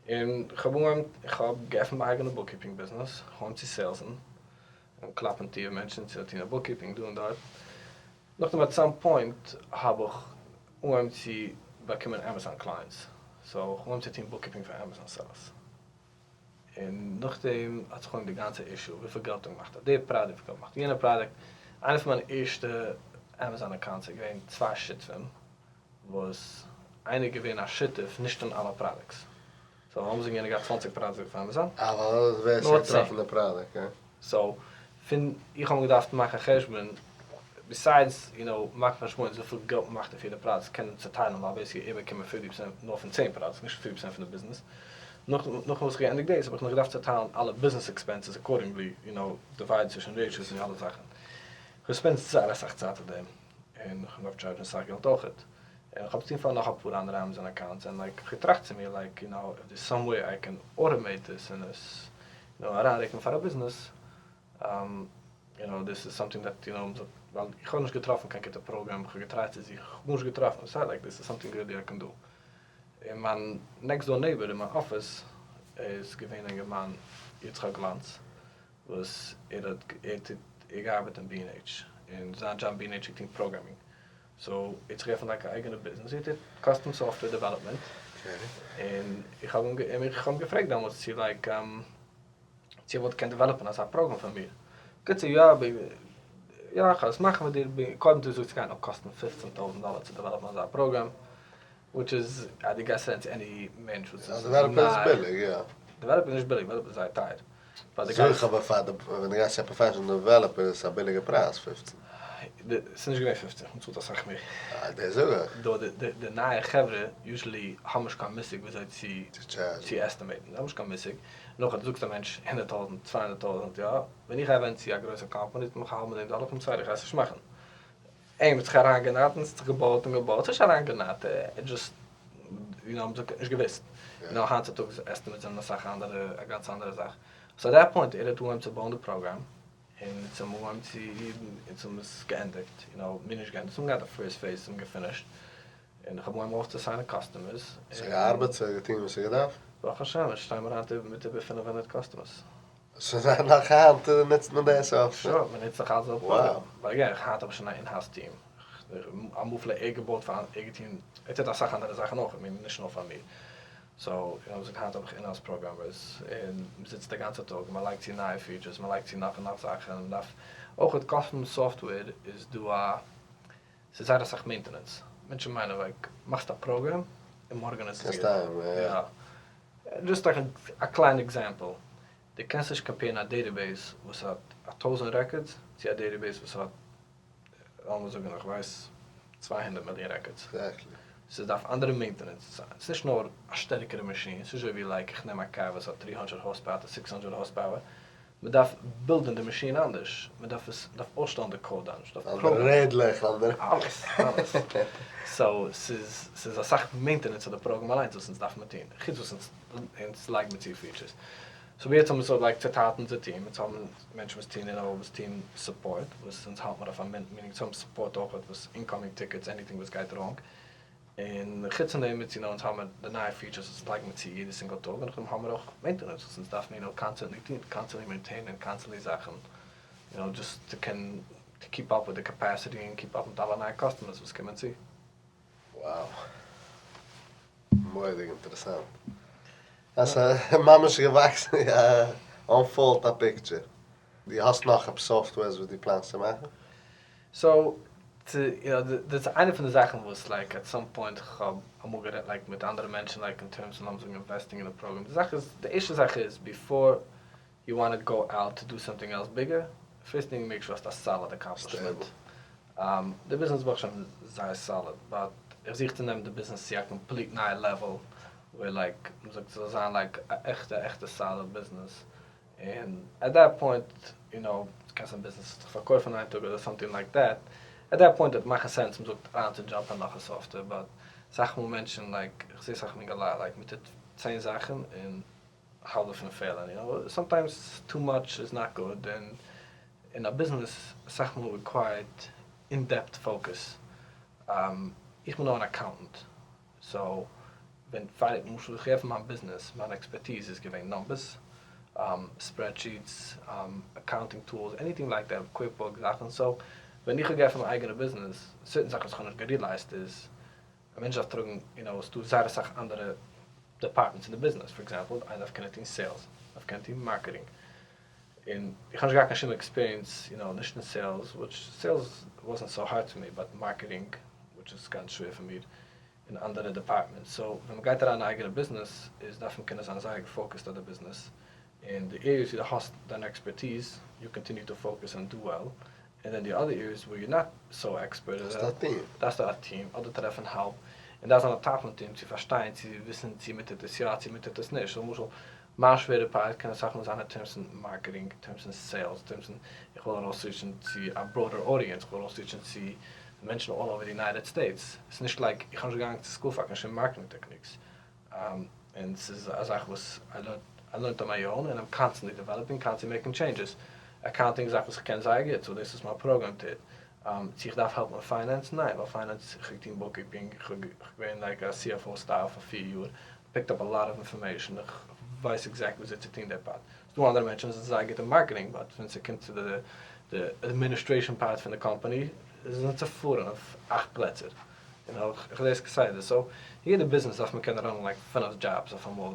און איך האב אנגעהויבן איך האב געעפנט מיין אייגענע בוקקיפינג ביזנעס איך האב אנגעהויבן צו סעילסן און קלאפן טיר מענטשן צו טון א בוקקיפינג דא און דארט נאכדעם עט סאם פוינט האב איך אנגעהויבן צו באקומען עמעזאן קלייענטס סאו איך האב אנגעהויבן צו טון בוקקיפינג פאר עמעזאן סעלערס און נאכדעם האט זיך אנגעהויבן די גאנצע אישו, וויפיל געלט האט געמאכט אויף די פראדוקט, וויפיל געלט מאכט יענע פראדוקט, איינע פון מיינע ערשטע עמעזאן אקאונטס איז געווען צוויי שותפים, וואס איינער איז געווען א שותף נישט אין אלע פראדוקטס, סאו לאמיר זאגן יענער געהאט צוואנציג פראדוקטס אויף עמעזאן, אה ווייל ווער ס'האט געטראפן די פראדוקט, יא. סאו פון איך האב געדארפט מאכן חשבון, ביסיידס יו נאו מאכן חשבונות וויפיל געלט מ'מאכט אויף יעדע פראדוקט קענען צוטיילן ווייל בעיסיקלי ער באקומען פיפטי פערסענט נאר פון צען פראדוקטס נישט פיפטי פערסענט פון די ביזנעס, נאך נאכן וואס איך געענדיגט דאס האב איך נאך געדארפט צוטיילן אלע ביזנעס עקספענסעס אקארדינגלי יו נאו דיווייד צווישן רעישיאס און אלע זאכן, איך האב געספענדט זייער אסאך צייט אויף דעם און איך האב געדארפט טשארדזשן אסאך געלט אויכעט, און איך האב עס געטון פאר נאך אפאר אנדערע עמעזאן אקאונטס און לייק איך געטראכט צו מיר לייק יו נאו איף דערס סאם וועי איי קען אוטאמעיט דיס און עס יו נאו אריינרוקן פאר א ביזנעס יו נאו דיס איז סאמטינג דעט יו נאו ווייל איך האב נישט געטראפן קיין גוטע פראגרעם איך האב געטרייט צו זוכן איך האב גארנישט געטראפן סא לייק דיס איז סאמטינג ריעלי איי קען דו און מיין נעקסט דאר נעיבער אין מיין אפיס איז געווען א אינגערמאן יצחק גלאנץ וואס ער האט ער טוט ער געארבעט אין בי ענד עיטש און זיין דזשאב אין בי ענד עיטש איז געטון פראגרעמינג סאו ער האט זיך געעפנט לייק א אייגענע ביזנעס ער טוט קאסטום סאפטוועיר דעוועלאפמענט און איך האב אים איך האב אים געפרעגט דעמאלטס צו לייק צו ער וואלט געקענט דעוועלאפען אזא פראגרעם פאר מיר, קיצור יא יא איך וועל עס מאכן פאר דיר, קודם האט ער געזאגט ס'גייט נאר קאסטן פופצן טויזנט דאלער צו דעוועלאפן אזא פראגרעם, וויטש איז אז דו גייסט רעדן צו עני מענטש וואס איז ניי. דעוועלאפער איז ביליג יא. דעוועלאפער איז נישט ביליג, דעוועלאפער איז זייער טייער. זאג איך אבער פאר די ווען דו גייסט צו א פראפעשענעל דעוועלאפער איז עס א ביליגע פרייז פופצן. ס'איז נישט געווען פופצן, כ'האב געצאלט אסאך מער. אה דאס זאג איך. די נייע חברה יוזשעלי האבן נישט קיין מושג וויאזוי צו צו עסטימעיטן, זיי האבן נישט קיין מושג, נאך אז דו זאגסט א מענטש הונדערט טויזנט, צוויי הונדערט טויזנט, יא, ווען איך גיי ווען צו א גרויסע קאמפאני טוט מיך א האלב מיליאן דאלער כ'בין סארי איך גיי עס נישט מאכן. אים האט זיך אריינגענארט און עס האט זיך געבויט און געבויט, ס'איז נישט אריינגענארט, ער האט דזשאסט יו נאו מ'זאגט ער האט נישט געוואוסט, יו נאו היינט צוטאגס עסטימעטס זענען אסאך אנדערע, א גאנץ אנדערע זאך. סאו עט דעט פוינט ער האט אנגעהויבן צו בויען די פראגראם, און אונז האבן אנגעהויבן צו, אונז האבן עס געענדיגט, יו נאו, מיר נישט געענדיגט, אונז האבן געהאט א פירסט פעיז, אונז האבן געפינישט, און איך האב אנגעהויבן אויפצוסיינען קאסטומערס. ס'האט געארבעט? ס'האט געטון וואס ס'האט געדארפט? ברוך השם, אונז שטייען מיר היינט מיט איבער 500 קאסטומערס. סאו נאך היינט נוצט מען די סאפטוועיר? שור, מען נוצט נאך אלץ די פראגראם. באט אגעין, היינט האב איך שוין א אינהאוז טיעם. אמאל פלעגט ער געבויט פאר ער געטון, ער טוט אסאך אנדערע זאכן אויך, כ'מיין נישט נאר פאר מיר. סאו, יו נאו, היינט האב איך אינהאוז פראגראמערס, און מען זיצט א גאנצע טאג און מען לייגט צו נייע פיטשערס, מען לייגט צו נאך און נאך זאכן, מען דארף אויך קאסטום סאפטוועיר איז דא א ס'איז זייער אסאך מעינטענענס, מענטשן מיינען לייק מאכסט א פראגרעם און מארגן איז עס גוט, יא, דזשאסט א קליין עקזעמפל, דו קענסט נישט קאמפעירן א דעטעבעיס וואס האט א טויזענט רעקארדס צו א דעטעבעיס וואס האט לאמיר זאגן איך ווייס 200 מיליאן רעקארדס, ס'דארף אנדערע מעינטענענס, ס'איז נישט נאר א שטערקערע מאשין, ס'איז נישט אזוי ווי לייק איך נעם א קאר וואס האט טרי הונדרעט הארס פאוער צו סיקס הונדרעט הארס פאוער, מען דארף בילדען די מאשין אנדערש, מען דארף עס, מען דארף אויסשטעלן די קאוד אנדערש, מען דארף אנדערע רעדלעך, אנדערע. אלעס, אלעס. סאו, ס'איז, ס'איז אסאך מעינטענענס אויף די פראגראם אליינס וואס אונז דארף מיר טון, חוץ וואס אונז, אונז לייגן מיר צו פיטשערס. סאו ווי יעצט האבן מיר סארט לייק צעטיילט אונזער טיעם, אונז האבן מענטשן וואס טון אינאו, וואס טון סופארט, וואס אונז האלט מיר אויף א מינט, מינינג אונז האבן סופארט אויכעט וואס אינקאמינג טיקעטס, עניטינג וואס גייט ראנג, און חוץ פון דעם איז יו נאו אונז האמער די נייע פיטשערס וואס אונז לייגן מיר צו יעדע סינגל טאג און נאכדעם האמער אויך מעינטענענס וואס אונז דארפן יו נאו קאנסטענטלי טון, קאנסטענטלי מעינטעינען, קאנסטענטלי זאכן יו נאו דזשאסט צו קענען טו קיפ אפ וויט די קעפעסיטי און קיפ אפ מיט אלע נייע קאסטומערס וואס קומען צו. Wow. מורא'דיג אינטערעסאנט. אז ממש געוואקסן אנפאלד א פיקטשער. דו האסט נאך עפעס סאפטוועירס וואס דו פלאנסט צו מאכן? סאו. דאס איז איינע פון די זאכן וואס like at some point כ'האב אמאל גערעדט like מיט אנדערע מענטשן like in terms פון לאמיר זאגן investing אין די פראגראם, די זאך איז, די ערשטע זאך איז before you wanna go out to do something else bigger, first thing make sure האסט א solid accomplishment, די ביזנעס ברוך השם איז זייער solid but איך זוך צו נעמען די ביזנעס צו א complete נייע level where like מ'זאגט ס'זאל זיין like א עכטע עכטע solid ביזנעס, און at that point you know קען זיין ביזנעס זיך פארקויפן איין טאג אדער something like that, at that point וועט מאכן sense מ'זאגט אריין צו jump ען נאך א software but סאך מאל מענטשן like איך זעה סאך אינגעלייט like מ'טוט צען זאכן און האלב דערפון פעלן you know sometimes too much is not good און אין א ביזנעס אסאך מאל required in depth focus איך בין נאר אן accountant so ווען פאר למשל איך עפן מיין ביזנעס מיין expertise איז געווען numbers spreadsheets accounting tools anything like that QuickBooks זאכן so ווען איך האב געעפנט מיין אייגענע ביזנעס certain זאכן וואס איך האב נישט גערילייזט איז א מענטש דארף טראגן you know ס'דא זייער אסאך אנדערע departments אין די ביזנעס for example איינער דארף קענען טון sales דארף קענען טון marketing און איך האב נישט געהאט קיין שום experience you know נישט אין sales which sales wasn't so hard פאר מיר but marketing which איז גאנץ שווער פאר מיר און אנדערע departments so ווען מ'גייט אריין אין א אייגענע ביזנעס איז דארף מען קענען זיין זייער געפאוקעסט אויף די ביזנעס און די areas ווי די האסט דיין expertise you continue to focus and do well און then די other areas וואו you're not so expert דארפסטו א טיעם. דארפסטו א טיעם אדער טרעפן help און דארפסט זיין on top פון טיעם צו פארשטיין צו וויסן צו מען טוט עס יא צו מען טוט עס נישט למשל מיין שווערע part קען אסאך מאל זיין אין terms פון marketing terms פון sales terms פון איך וויל ארויסריטשן צו א broader audience איך וויל ארויסריטשן צו מענטשן all over די United States ס'איז נישט like איך האב נישט געגאנגען צו school פאר קיין שום marketing techniques און ס'איז א זאך וואס I learned on my own און I'm constantly developing, constantly making changes. Accounting איז א זאך וואס איך קען זייער גוט, so דאס איז מיין פראגראם טוט. צו איך דארף help מיט finance? ניין, ווייל finance, איך האב געטון bookkeeping, איך האב געווען like א CFO style פאר פיר יאר, picked up a lot of information, איך ווייס exactly וויאזוי צו טון די part. ס'דא אנדערע מענטשן וואס זענען זייער גוט אין marketing, but ווען ס'קומט צו די administration part פון די קאמפאני, זיי זענען צופארן אויף אכט פלעצער. און איך זעה עס כסדר, so יעדע ביזנעס דארף מען קענען ראנען like פינף דזשאבס אויפאמאל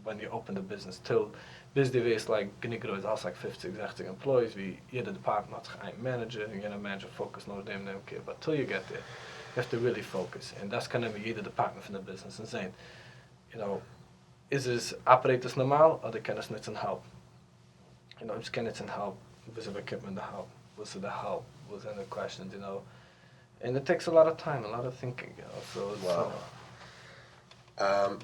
ווען you open די ביזנעס till ביז דו ווערסט like גענוג גרויס האסט like פופציג זעכציג employees ווי יעדע department האט זיך איין manager און יענע manager focus נאר דעם דעם care but till you get there you have to really focus און דארפסט קענען נעמען יעדע department פון די ביזנעס און זעהן you know איז עס operate עס נארמאל אדער קען עס נוצן help און אויב ס'קען נוצן help וויאזוי באקומט מען די help וואס איז די help וואס זענען די questions you know און it takes a lot of time, a lot of thinking, you know, so it's. Wow.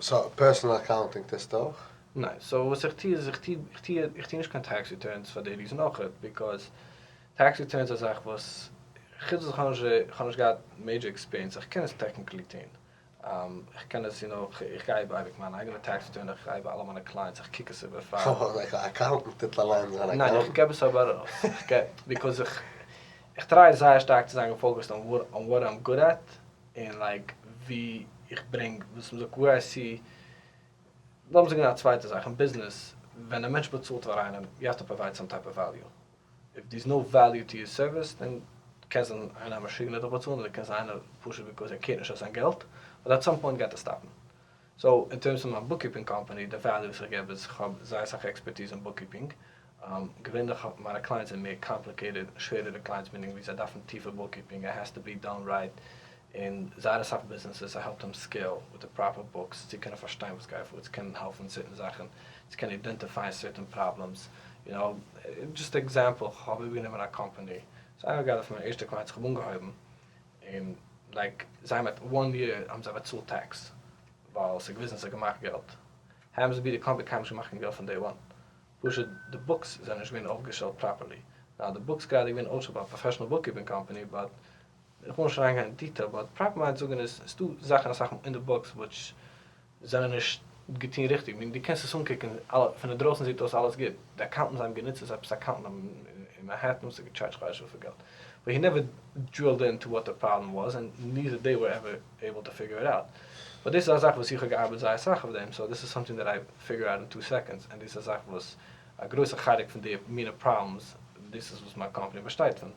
So personal accounting טוסטו אויך? ניין, so וואס איך טוה איז איך טוה איך טוה איך טוה נישט קיין tax returns פאר די reason אויכעט, because tax returns איז א זאך וואס חוץ וואס איך האב נישט איך האב נישט געהאט major experience, איך קען עס technically טוהן, איך קען עס you know, איך גיי איבער אייביג מיין אייגענע tax return, איך גיי איבער אלע מיינע clients, איך קוק עס איבער פאר. Like א accountant טוט אליין זיין accounting? ניין, איך געב עס אבער ארויס, איך געב, because איך איך try זייער שטארק צו זיין געפאוקעסט on what I'm good at, און like ווי איך ברענג, וואס מ'זאגט where I see, לאמיר זאגן א צווייטע זאך, אין ביזנעס ווען א מענטש באצאלט פאר איינעם, you have to provide some type of value, if there is no value to your service, then קען זיין איינער א משוגענער דיך באצאלן, אדער קען זיין איינער פשוט because ער קערט נישט אויף זיין געלט, but at some point גייט עס סטאפן. So אין terms פון מיין bookkeeping company, די value וואס איך געב איז איך האב זייער אסאך expertise אין bookkeeping, געווענליך מיינע clients זענען מער complicated, שווערערע clients meaning ווי זיי דארפן טיפע bookkeeping, it has to be done right, און זייער אסאך ביזנעסעס I help them scale with די proper books צו קענען פארשטיין וואס גייט פאר, צו קענען העלפן certain זאכן, צו קענען אידענטיפייען certain problems, you know, just example, כ'האב איבערגענומען א קאמפאני, ס'איז איינער גראדע פון מיינע ערשטע clients כ'האב אנגעהויבן, און like זיי האבן at one year האבן זיי באצאלט tax, ווייל ס'איז געוויזן ס'האט געמאכט געלט, האבן זיי בי די קאמפאני קיינמאל נישט געמאכט קיין געלט פון day one, פשוט די books זענען נישט געווען אויפגעשטעלט properly, now די books גראדע געווען אויפגעשטעלט ביי א professional bookkeeping company but איך וויל נישט אריינגיין אין detail but proper מיינט זאגן איז ס'דא זאכן אסאך מאל אין די books which זענען נישט געטון ריכטיג, meaning דו קענסט עס אנקוקן פון אינדרויסן זעט אויס אלעס גוט, די accountant זיי האבן גענוצט איז עפעס accountant אין מאנהעטן וואס האט געטשארדזשט כ'ווייס נישט וויפיל געלט, but he never drilled into what the problem was and neither they were ever able to figure it out, but דאס איז א זאך וואס איך האב געארבעט זייער אסאך אויף דעם, so דאס איז something that I figure out in two seconds, און דאס איז א זאך וואס א גרויסע חלק פון די מינע problems, דאס איז וואס מיין קאמפאני באשטייט פון,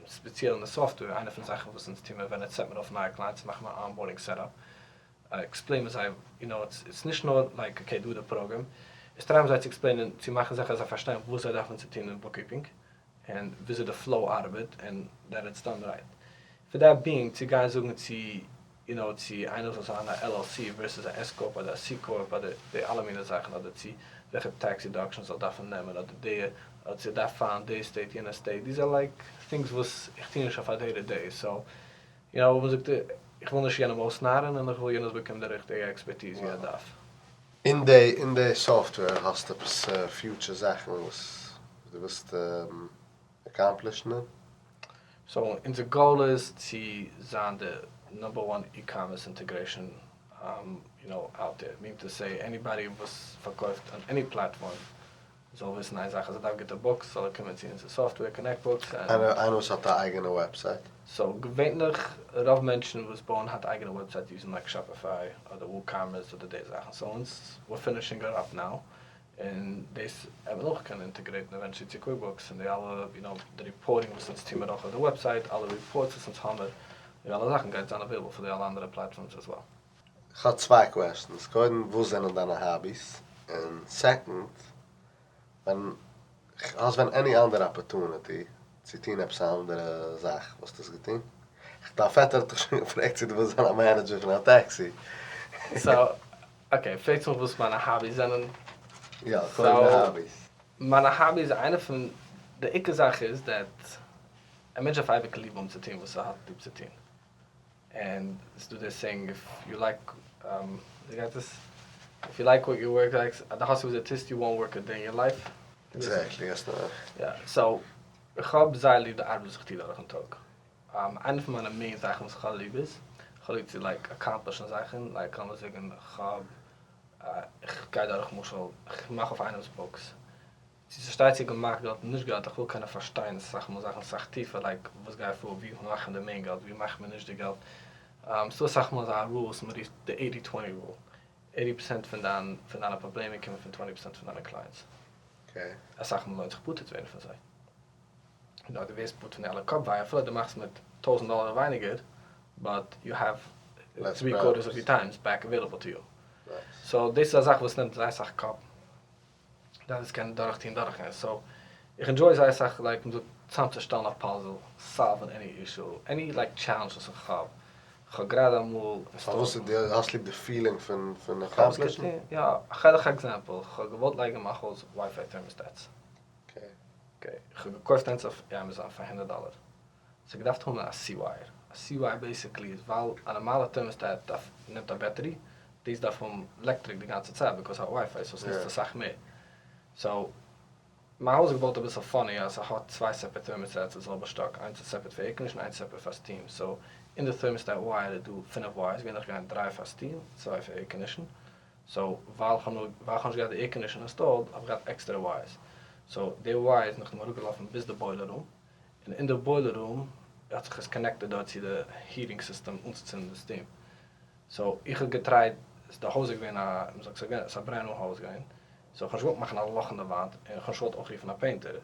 ספעציעל אין די software, איינע פון די זאכן וואס אונז טוהן מיר ווען אונז סעט מיר אויף נייע clients מאכן מיר א onboarding setup, explain מיר זיי, you know, it's נישט נאר like okay דא איז די פראגראם, עס טריי מיר זיי צו עקספלעינען צו מאכן זיכער אז זיי פארשטייען וואס זיי דארפן צו טון אין bookkeeping, און וויאזוי די flow ארבעט, און that it's done right. פאר דעט ביאינג צו גיין זאגן צו יו נאו צו איינער זאל זיין א LLC ווערסעס א עס קארפ אדער א סי קארפ אדער די אלע מיני זאכן אדער צו וועלכע טעקס דידאקשען זאל דארפן נעמען אדער די אדער צו דארף פיילן די סטעיט יענע סטעיט דיז אר לייק טינגס וואס איך טוה נישט אויף א דעי טו דעי סאו יו נאו ווי מ'זאגט איך וויל נישט יענעם אויסנארן און איך וויל יענער זאל באקומען די ריכטיגע עקספערטיז ווי ער דארף. אין די אין די סאפטוועיר האסטו עפעס פיוטשער זאכן וואס דו ווילסט אקאמפלישן? סאו אונזער גאול איז צו זיין די נאמבער וואן אי-קאמערס אינטעגרעישאן יו נאו אוט דער, מינינג טו סעי עניבאדי וואס פארקויפט אן עני פלאטפארם זאל וויסן איין זאך אז ער דארף גוטע בוקס זאל ער קומען צו אונזער סאפטוועיר קאנעקט בוקס און. איינער וואס האט א אייגענע וועבסייט? סאו געווענליך רוב מענטשן וואס בויען היינט אייגענע וועבסייטס יוזן לייק שאפיפיי אדער וואוקאמערס אדער די זאכן סאו אונז ווער פינישינג איט אפ נאו און דאס וועט מען אויך קענען אינטעגרעיטן עווענטשעלי צו קוויקבוקס און די אלע יו נאו די ריפארטינג וואס אונז טוהן מיר אויך אויף די וועבסייט אלע ריפארטס וואס אונז האמיר די אלע זאכן גייט זיין אוועילעבל פאר די אלע אנדערע פלאטפארמס עז וועל. כ'האב צוויי קוועשטענס, קודם וואס זענען דיינע האביס? און סעקאנד, ווען האסט ווען עני אנדערע אפערטונעטי צו טון עפעס א אנדערע זאך וואלסטו עס געטון? דיין פעטער האט דיך שוין געפרעגט צו דו ווילסט זיין א מענעדזשער פון א טעקסי. סאו אקעי, פרעגסט מיך וואס מיינע האביס זענען? יא, קודם די האביס. מיינע האביס, איינע פון די עיקר זאך איז דעט א מענטש דארף אייביג ליב האבן צו טון וואס ער האט ליב צו טון. און ס'איז דא די סעינג איף יו לייק ווי גייט עס? איף יו לייק וואט יו ווארק לייק דו האסט וואס דו טוסט יו וואנט ווארק א דעי אין יור לייף. עקזעקטלי האסט א. יא סאו איך האב זייער ליב די ארבעט וואס איך טו דורכן טאג. איינע פון מיינע מעין זאכן וואס איך האב ליב איז איך האב ליב צו לייק אקאמפלישן זאכן לייק לאמיר זאגן איך האב איך גיי דורך למשל איך מאך אויף איינעמס בוקס צו ס'שטייט צו געמאכט געלט און נישט געלט, איך וויל קענען פארשטיין אסאך מאל זאכן אסאך טיפער, לייק וואס גייט פאר, ווי מאכט מען די מעין געלט, ווי מאכט מען נישט די געלט, ס'דא אסאך מאל אזא רול וואס מ'רופט די עיטי טווענטי רול, עיטי פערסענט פון דיין פון דיינע פראבלעמען קומען פון טווענטי פערסענט פון דיינע קלייענטס, אסאך מאל לוינט זיך פטור צו ווערן פון זיי, יו נאו דו ווערסט פטור פון די אלע קאפ וויי אפילו דו מאכסט מיט טויזענט דאלער ווייניגער, באט יו העוו טרי קווארטערס אוו יור טיים בעק עוועילעבל טו יו, סאו דאס איז א זאך וואס נעמט זייער אסאך קאפ. דארף עס קענען דורך טוהן דורך גיין סאו איך ענדזשוי זייער אסאך לייק מ'זאגט צאמצושטעלן א פאזעל סאלווען עני אישו עני לייק טשעלענדזש וואס איך האב כ'האב גראדע אמאל פארוואס דו האסט ליב די פילינג פון פון אקאמפלישן? יא כ'געב דיך א עקזעמפל כ'האב געוואלט לייגן אין מיין הויז ווייפיי טערמאסטעטס אקעי כ'האב געקויפט איינס אויף עמעזאן פאר הונדערט דאלער ס'האט געדארפט האבן א סי ווייער, א סי ווייער בעיסיקלי איז ווייל א נארמאלע טערמאסטעט דארף נעמט א בעטערי, דאס דארף האבן לעקטריק די גאנצע צייט ביקאוס ס'האט ווייפיי סאו ס'נוצט אסאך מער, סאו מיין הויז איז געבויט אביסל פאני אז ס'האט צוויי סעפערט טערמאסטעטס די זעלבע שטאק, איינס איז סעפערט פאר עירקאנדישן איינס סעפערט פאר סטיעם, סאו אין די טערמאסטעט ווייער איז דא פינף ווייערס, געווענליך גייען דריי פאר סטיעם צוויי פאר עירקאנדישן, סאו ווייל כ'האב נאר ווייל כ'האב נישט געהאט די עירקאנדישן אינסטאלד האב איך געהאט עקסטערע ווייערס, סאו די ווייער איז נאכדעם אראפגעלאפן ביז די בוילער רום, און אין די בוילער רום האט זיך עס קאנעקטעד דארט צו די היטינג סיסטעם אנצוצינדן די סטים, סאו איך האב געטרייט, די הויז איז געווען א, מ'זאגט ס'איז געווען, ס'איז א ברענד ניו הויז געווען, סאו איך האב נישט געוואלט מאכן א לאך אין די וואנט, און איך האב נישט געוואלט אויך רופן א פעינטער,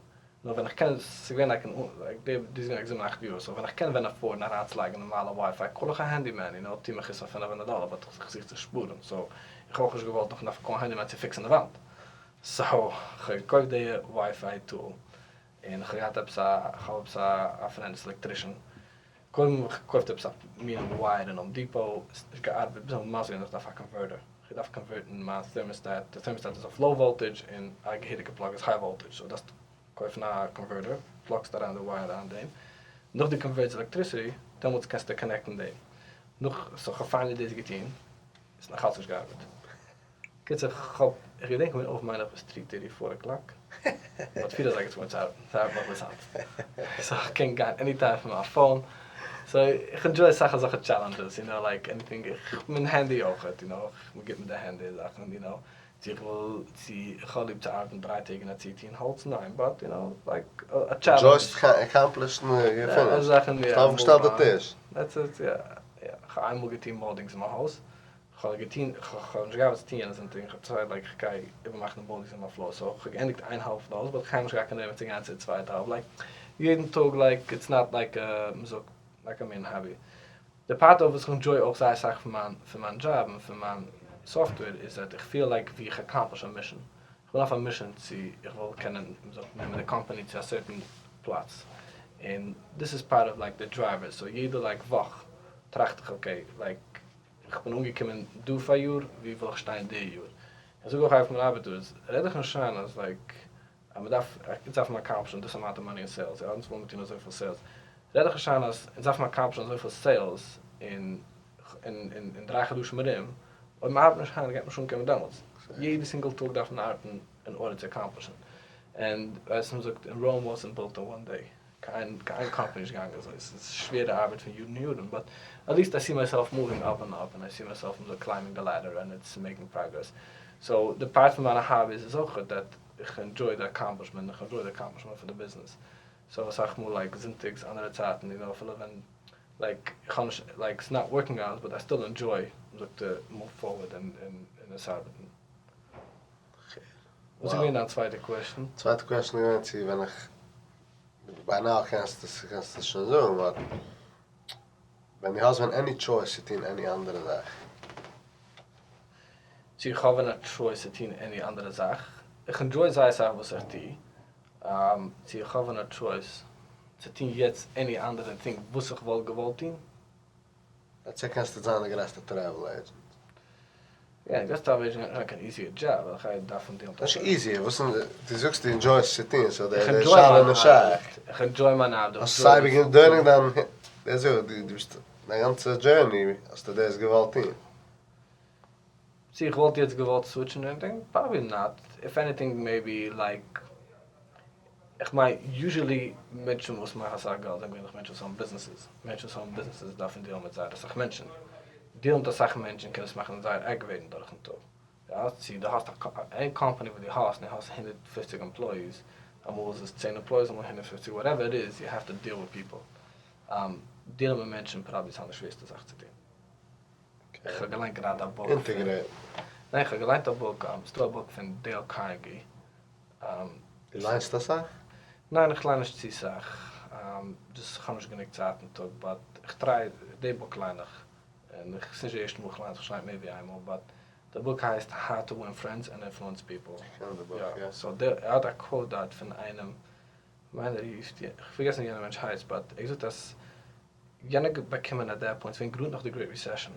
נאר ווען איך קען, ס'איז געווען לייק לייק די איז געווען לייק זיבן אכט יאר, סאו ווען איך קען ווען עפארדן אריינצולייגן נארמאלע ווייפיי קאל איך א הענדימען, יו נאו, טו מיך עס פאר פינף הונדערט דאלער, באט איך זוך צו שפארן, סאו איך האב אויך נישט געוואלט נאכן דארפן קאלן הענדימען צו פיקסן די וואנט, סאו כ'האב געקויפט די ווייפיי טול, און כ'האב געהאט עפעס א, כ'האב עפעס א פרענד וואס איז עלעקטרישען, קודם האב איך געקויפט עפעס א מין ווייער אין האום דיפאו, עס האט נישט געארבעט, ביז כ'האב מסביר געווען אז איך דארף א קאנווערטער, איך דארף קאנווערטן מיין טערמאסטעט, די טערמאסטעט איז אויף לאו וואלטעדזש און א געהעריגע פלאג איז היי וואלטעדזש, סאו דארפסט קויפן א קאנווערטער, פלאגסט אריין די ווייער אין דעם, נאך דו קאנווערטסט עלעקטריסיטי, דעמאלטס קענסטו קאנעקטן דעם, נאך, סאו כ'האב פיינעלי דאס געטון, עס האט נאכאלץ נישט געארבעט. קיצור כ'האב, איך געדענק כ'בין אויף מיין עפעס טרי טערטי פאר אקלאק, באט פיר אזייגער צו ארבעטן, ס'ארבעט נאך ביז היינט, סאו כ'קען גיין עני טיים פון מיין פאון, סאו איך ענדזשוי אסאך אזעלכע טשעלענדזשעס, יו נאו לייק עניטינג, איך בין הענדי אויכעט, יו נאו, כ'בין גוט מיט די הענדי זאכן, יו נאו, צו איך וויל, צו איך האב ליב צו ארבעטן דריי טעג אין א צי טון האלץ, ניין, באט יו נאו, לייק א טשעלענדזש. ענדזשויסט עקאמפלישן יור פינישד, האסט אויפגעשטעלט די טיש. דעטס איט, יא, יא, כ'האב איינמאל געטון מאלדינגס אין מיין הויז, כ'האב געטון, כ'האב נישט געהאט וואס צו טון יענע זונטאג, איך האב צוויי לייק כ'גיי איבערמאכן די מאלדינגס אין מיין פלאר, סאו כ'האב געענדיגט איין האלב פון די הויז, באט כ'האב נישט געהאט קיין נערווען צו גיין צו די צווייטע האלב, לייק יעדן טאג לייק איטס נאט לייק א מ'זאגט לייק א מין האבי. די פארט אויף וואס איך ענדזשוי אויך זייער אסאך פון מיין פון מיין דזשאב און פון מיין סאפטוועיר איז דעט איך פיל לייק ווי איך אקאמפליש א מישען, כ'בין אויף א מישען צו איך וויל קענען מ'זאגט נעמען די קאמפאני צו א סערטען פלאץ. און דיס איז פארט אוו לייק די דרייווער, סאו יעדע לייק וואך טראכט איך אקעי לייק איך בין אנגעקומען דא פאריאר, ווי וויל איך שטיין די יאר? איך זאג אויך אייביג פאר מיינע ארבעטערס, רעד דיך נישט איין אז לייק אז מען דארף, אונז דארפן אקאמפלישן דיס אמאונט אוו מאני אין סעילס, יא אונז ווילן מיר טון אזויפיל סעילס, רעד דיך נישט איין אז אונז דארפן אקאמפלישן אזויפיל סעילס אין אין דריי חדשים ארום, אויב מען ארבעט נישט היינט גייט מען נישט אנקומען דעמאלטס, יעדע סינגל טאג דארף מען ארבעטן אין ארדער צו אקאמפלישן, ענד ווייסט מען זאגט Rome wasn't built in one day, קיין קיין קאמפאני איז נישט געגאנגען אזוי, ס'איז שווערע ארבעט פון יארן און יארן, באט עט ליעסט איי סי מייסעלף מאווינג אפ ענד אפ, ענד איי סי מייסעלף קליימינג די לעדער ענד איטס מעיקינג פראגרעס, סאו די פארט פון מיינע האביס איז אויך דעט איך ענדזשוי די אקאמפלישמענט, איך ענדזשוי די אקאמפלישמענט פון די ביזנעס, סאו אסאך מאל לייק זונטאגס אנדערע צייטן יו נאו אפילו ווען לייק איך האב נישט לייק ס'איז נאט ווארקינג אווערס באט איי סטיל ענדזשוי מ'זאגט טו מאוו פארווערד און און עס ארבעטן. וואס איז געווען דיין צווייטע קוועשטען? צווייטע קוועשטען איז געווען צו ווען איך ביי נאו קענסטו עס קענסטו עס שוין זאגן באט ווען דו האסט ווען עני טשויס צו טון עני אנדערע זאך. צו איך האב ווען א טשויס צו טון עני אנדערע זאך? איך ענדזשוי זייער אסאך וואס איך טו. צו איך האב ווען א טשויס צו טון יעצט עני אנדערע טינג וואס איך וואלט געוואלט טון? לעטס סעי קענסטו זיין די גרעסטע טרעוול עידזשענט. יא, די גרעסטע טרעוול עידזשענט גייט נישט זיין קיין איזיע דזשאב, ווייל איך גיי דארפן דיעלן מיט. נישט איזיע, וואס איז, דו זאגסט דו ענדזשויסט צו טון, סאו די שאלה איז נישט שייך. איך ענדזשוי מיין ארבעט. האסט סיי ווי דוירינג דיין, דו ביסט, דיין גאנצע דזשערני האסטו דאס געוואלט טון. צו איך וואלט יעצט געוואלט סוויטשן אר עניטינג? פראבעבלי נאט, איף עניטינג מעיבי לייק, איך מיין יוזשעלי מענטשן וואס מאכן אסאך געלט זענען געווענליך מענטשן וואס האבן ביזנעסעס, מענטשן וואס האבן ביזנעסעס דארפן דיעלן מיט זייער אסאך מענטשן, דיעלן מיט אסאך מענטשן קען עס מאכן זייער עגרעוועיטינג דורכן טאג, יא, צו דו האסט א קאמפאני וואס דו האסט און דו האסט 150 עמפלויאיס, אמאל איז עס צען עמפלויאיס אמאל 150 וואטעווער איט איז, יו העוו טו דיעל וויט פיפל, דיעלן מיט מענטשן פראבעבלי איז די שווערסטע זאך צו טון. איך האב געליינט גראדע א בוק פון. אינטעגרעיטן. ניין איך האב געליינט א בוק, ס'דא א בוק פון דעיל קארנעגי. דו ליינסט אסאך? ניין איך ליין נישט צו סאך, דזשאסט איך האב נישט גענוג צייט אין טאג, באט איך טריי, די בוק ליין איך, און איך ס'נישט די ערשטע מאל איך ליין עס, איך שוין געליינט מער ווי איינמאל, באט די בוק הייסט How to Win Friends and Influence People. איך קען די בוק, יא. סאו דער, ער האט א קוואוט דארט פון איינעם, כ'מיין ער רופט, איך פארגעס ווי יענער מענטש הייסט, באט ער האט געזאגט אז יענער האט באקומען עט דעט פוינט, ס'געווען גראד נאך די גרעיט ריסעשאן,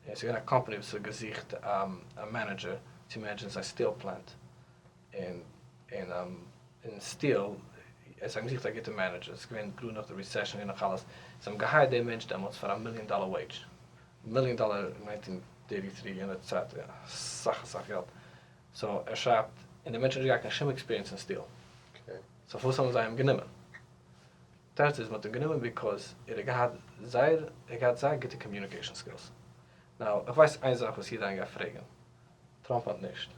און ס'געווען א קאמפאני וואס האט געזוכט א מענעדזשער צו מענעדזשען זיין סטיל פלענט, און און אין סטיל, זיי האבן געזוכט א גוטע מענעדזשער, ס'איז געווען גראד נאך די ריסעשאן און נאך אלעס, זיי האבן געהייערט דעם מענטש דעמאלטס פאר א מיליאן דאלער וועידזש, מיליאן דאלער אין ניינטין טערטי טרי יענע צייט, אסאך אסאך געלט, סאו ער שרייבט, און דער מענטש האט נישט געהאט קיין שום עקספיריענס אין סטיל, סאו פארוואס האבן זיי אים גענומען? תירוץ איז מ'האט אים גענומען ביקאוז ער האט געהאט זייער ער האט געהאט זייער גוטע קאמיוניקעישאן סקילס. נאו איך ווייס איין זאך וואס יעדער איינער גייט פרעגען, טראמפ האט נישט.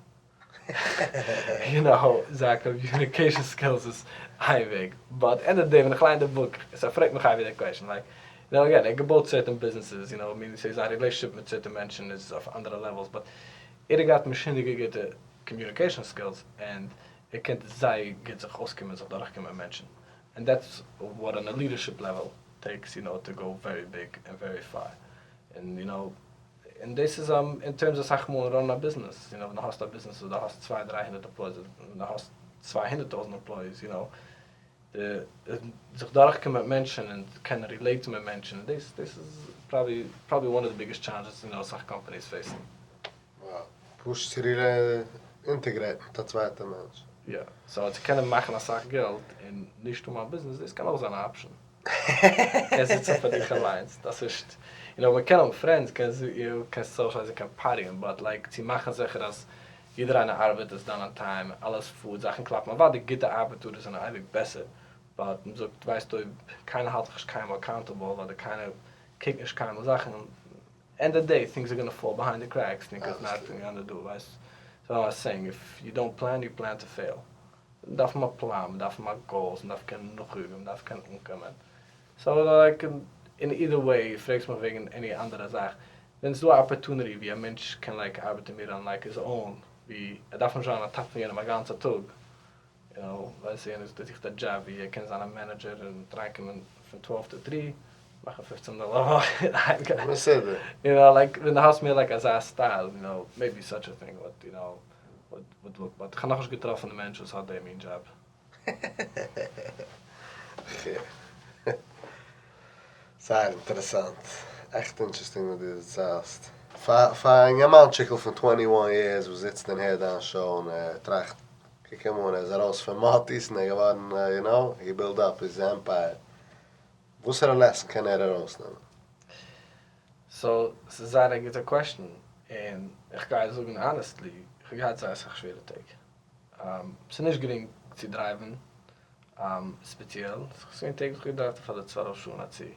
יו נאו זיין קאמיוניקעישאן סקילס איז איין וועג, באט ענד אוו די דעי ווען איך ליין די בוק סאו פרעגט מיך אייביג די קוועשאן לייק יו נאו אגעין ער האט געבויט סערטען ביזנעסעס יו נאו מינינג סעי זיין רילעישאנשיפ מיט סערטען מענטשען איז אויף אנדערע לעוועלס באט ער האט געהאט משונה'דיגע גוטע קאמיוניקעישאן סקילס ענד ער קען זייער גוט זיך אויסקומען זיך דורכקומען מיט מענטשן. ענד דעטס וואט אן א לידערשיפ לעוועל טעיקס יו נאו טו גאו ווערי ביג ענד ווערי פאר און יו נאו און דאס איז אין טערמס אסאך מאל אין ראנען א ביזנעס יו נאו ווען דו האסט א ביזנעס וואס דו האסט צוויי דריי הונדערט עמפלויס ווען דו האסט 200,000 עמפלויס יו נאו די זיך דורכקומען מיט מענטשן און קענען רילעיטן מיט מענטשן דאס דאס איז פראבעבלי פראבעבלי וואן אוו די ביגעסט טשעלענדזשעס יו נאו אסאך קאמפאניס פעיסן. פשוט צו אינטעגרעיטן מיט א צווייטע מענטש. יא, סאו צו קענען מאכן אסאך געלט און נישט האבן א ביזנעס, דאס קען אויך זיין א אפשען. קענסט זיצן פאר דיך אליינס, דאס נישט, יו נאו, מ'קען האבן פרענדס, קענסט יו קענסט סאושעלייזן קען פארטיען, באט לייק צו מאכן זיכער אז יעדער איינער ארבעט איז דאן אן טיים, אלעס פארט, זאכן קלאפן, אוודאי גוטע ארבעטארס זענען אייביג בעסער, באט מ'זאגט ווייסט אויב קיינער האלט זיך נישט קיינמאל אקאונטעבל אדער קיינער קוקט נישט קיינמאל זאכן, ענד אוו די דעי טינגס אר גאנא פאל ביהיינד די קרעקס ביקאז נאטינג גאנא דו ווייסט סאו איים סעינג איף יו דאנט פלען יו פלען טו פעיל מען דארף האבן א פלאן מען דארף האבן א גאולס מען דארף קענען נאכיאגן מען דארף קענען אנקומען סאו לייק אין אידער וועי פרעגסט מיך וועגן עני אנדערע זאך ווען ס'דא א אפערטוניטי ווי א מענטש קען לייק ארבעטן מער אן לייק היז אוין ווי ער דארף נישט זיין אן טאפ פון יענעם א גאנצע טאג יו נאו, ווייסט יענער זוכט א דזשאב ווי ער קען זיין א מענעדזשער און אריינקומען פון טוועלוו טו טרי, מאכן פופצן דאלער א וואך און אהיימגיין. בסדר. יו נאו, לייק ווען דו האסט מער לייק אזא סטייל, יו נאו, מעיבי סאטש א טינג וואלט, יו נאו, וואלט ווארק, באט כ'האב נאכנישט געטראפן די מענטש וואס האט די מין דזשאב. זייער אינטערעסאנט. עכט אינטערעסטינג וואס דו דערציילסט. פאר פאר א אינגערמאנטשיקל פון טווענטי וואן יערס וואס זיצט און הערט דיין שאו און ער טראכט, קוק אים אן, ער איז ארויס פון מאטי'ס און ער איז געווארן, יו נאו, הי בילד אפ היז עמפייער. וואסערע לעסן קען ער ארויסנעמען? סאו, ס'איז זייער א גוטע קוועשטען, און איך גיי זאגן אנעסטלי, איך האב געהאט זייער אסאך שווערע טעג. ס'איז נישט גרינג צו דרייווען, ספעציעל, ס'איז געווען טעג וואס איך האב געדרייווט אפילו צוועלף שעה אין א צי,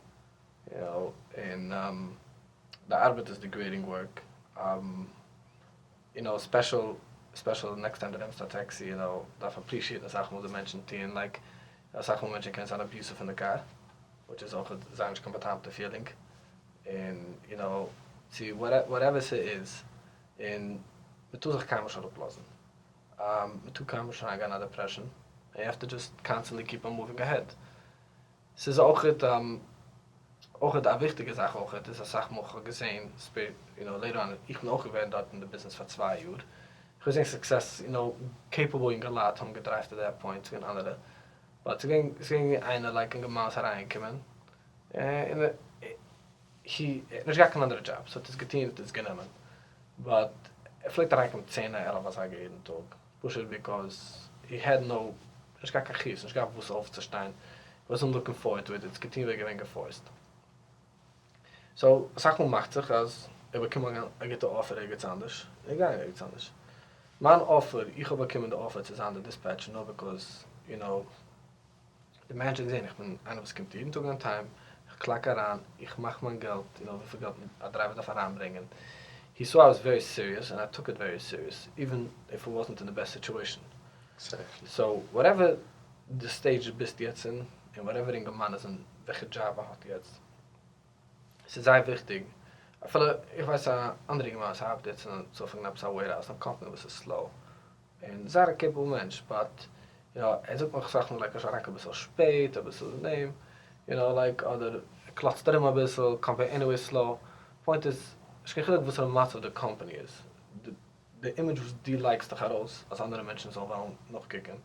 יו נאו, און די ארבעט איז דיגרעידינג ווארק, יו נאו, ספעשל ספעשל נעקסט טיים דו נעמסט א טעקסי, יו נאו, דארף אפרישיעטן אסאך מאל די מענטשן טוען, לייק, אסאך מאל מענטשן קענען זיין אביוסיוו אין די קאר, וויטש איז אויך זייער נישט קיין בא'טעמ'טע פילינג, און יו נאו, צו וואטעווער ס'איז, און מ'טאר זיך קיינמאל נישט אראפלאזן. מ'טאר קיינמאל נישט אריינגיין אין א דעפרעשאן, יו העוו טו דזשאסט קאנסטענטלי קיפ אן מואווינג אהעד. ס'איז אויכעט אויכעט א וויכטיגע זאך אויכעט איז אסאך מאל כ'האב געזעהן יו נאו לעיטער אן איך בין אויך געווען דארט אין די ביזנעס פאר צוויי יאר איך האב געזעהן סוקסעס יו נאו קעיפעבל יונגעלייט האבן געדרייווט טו דעט פוינט ס'געווען אנדערע באט ס'געווען ס'געווען איינער לייק אינגערמאן איז אריינגעקומען און הי האט נישט געהאט קיין אנדערע דזשאב סאו האט עס געטון האט עס גענומען באט ער פלעגט אריינקומען צען עלף אזייגער יעדן טאג פשוט ביקאוז הי העד נאו נישט געהאט קיין חיות נישט געהאט וואס אויפצושטיין וואזנט לוקינג פארווערד טו איט עס געטון ווייל געווען געפארסט סאו אסאך מאל מאכט זיך אז ער באקומט א גוטע אפער ערגעץ אנדערש און ער גייט ערגעץ אנדערש מיין אפער איך האב באקומען די אפער צו זיין די דיספעטשער נאר ביקאוז יו נאו די מענעדזשער האט געזען איך בין איינער וואס קומט יעדן טאג אן טיים, איך קלאק אריין, איך מאך מיין געלט, יו נאו וויפיל געלט א דרייווער דארף אריינברענגען, הי סאו איי וואס ווערי סיריעס ענד איי טוק איט ווערי סיריעס, איווען איף איט וואזענט אין די בעסט סיטועשען. סאו וואטעווער די סטעידזש דו ביסט יעצט אין, און וואטעווער אינגערמאן איז אין וועלכע דזשאב ער האט יעצט, ס'איז זייער וויכטיג, אפילו איך ווייס א אנדערע אינגערמאן וואס ארבעט יעצט אין צפון אין עפעס א וועירהאוז אין א קאמפאני וואס איז סלאו, און זייער א קעיפעבל מענטש באט יו נאו ער זאגט מיך אסאך מאל לייק איך אריינקום אביסל שפעט אביסל דעם יו נאו לייק אדער ער קלאצט ארום אביסל קאמפעני עניוועי סלאו פוינט איז נישט קיין חילוק וואסערע מצב די קאמפאני איז די אימעדזש וואס דו לייגסט דיך ארויס אז אנדערע מענטשן זאלן וועלן נאכקוקען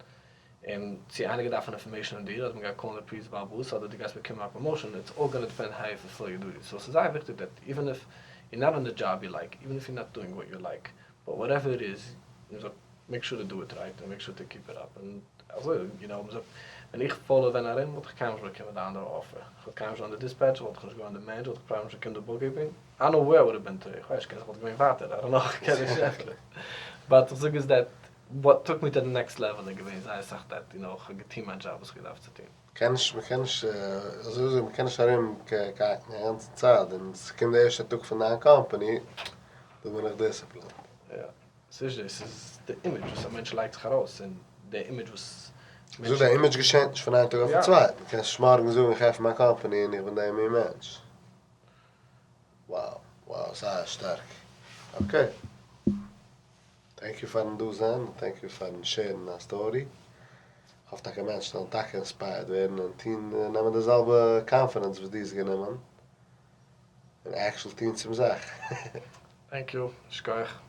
און צו איינער גייט דארפן אינפארמעישן אן דיר אדער מ'גייט קאלן די פריץ בעל הבית אדער דו גייסט באקומען א פראמאושען איטס אלל גאנא דיפענד האו יו פולפיל יור דוטי סאו ס'איז זייער וויכטיג דעט איווען איף יור נאט אין די דזשאב יו לייק איווען איף יור נאט דואינג וואט יו לייק באט וואטעווער איט איז, מ'זאגט מעיק שור טו דו איט רייט און מעיק שור טו קיפ איט אפ, און אזוי יו נאו, מ'זאגט ווען איך פאלאו ווען ארום וואלט איך קיינמאל נישט באקומען די אנדערע אפער, איך וואלט קיינמאל נישט געווארן די דיספעטשער, וואלט איך נישט געווארן די מענעדזשער, וואלט איך פראבעבלי נישט באקומען די בוקקיפינג, איי דאנט נאו ווער איי וואלד האוו בין טודעי, איך ווייס נישט קען זיין איך וואלט געווען ווייטער, איי דאנט נאו, איך קען נישט ענטפערן, באט איך זאג איז דעט וואט טוק מי טו די נעקסט לעוועל איז געווען זייער אסאך דעט יו נאו איך האב געטון מיין דזשאב וואס איך געדארפט צו טון. קען נישט, מ'קען נישט, אזוי ווי מ'קען נישט ארום קייטן א גאנצע צייט, און ס'קומט די ערשטע טאג פון דיין קאמפאני, דא בין איך דיסציפלינד. יא, ס'איז נישט דאס, ס'איז די אימעדזש וואס א מענטש לייגט זיך ארויס, און די אימעדזש וואס מענטשן. זאג, די אימעדזש געשענט נישט פון איין טאג אויפן צווייטן, קענסט נישט מארגן זאגן איך עפן מיין קאמפאני און איך בין דער מין מענטש. Wow, wow, זייער שטארק. אקעי. טענק יו פארן דא זיין, און טענק יו פארן שערן דיין סטארי. כ'האף טאקע מענטשן זאלן טאקע אינספייערד ווערן און טון נעמען די זעלבע קאנפידענס וואס דו האסט גענומען. און עקשול טון צום זאך. טענק יו, שכוח.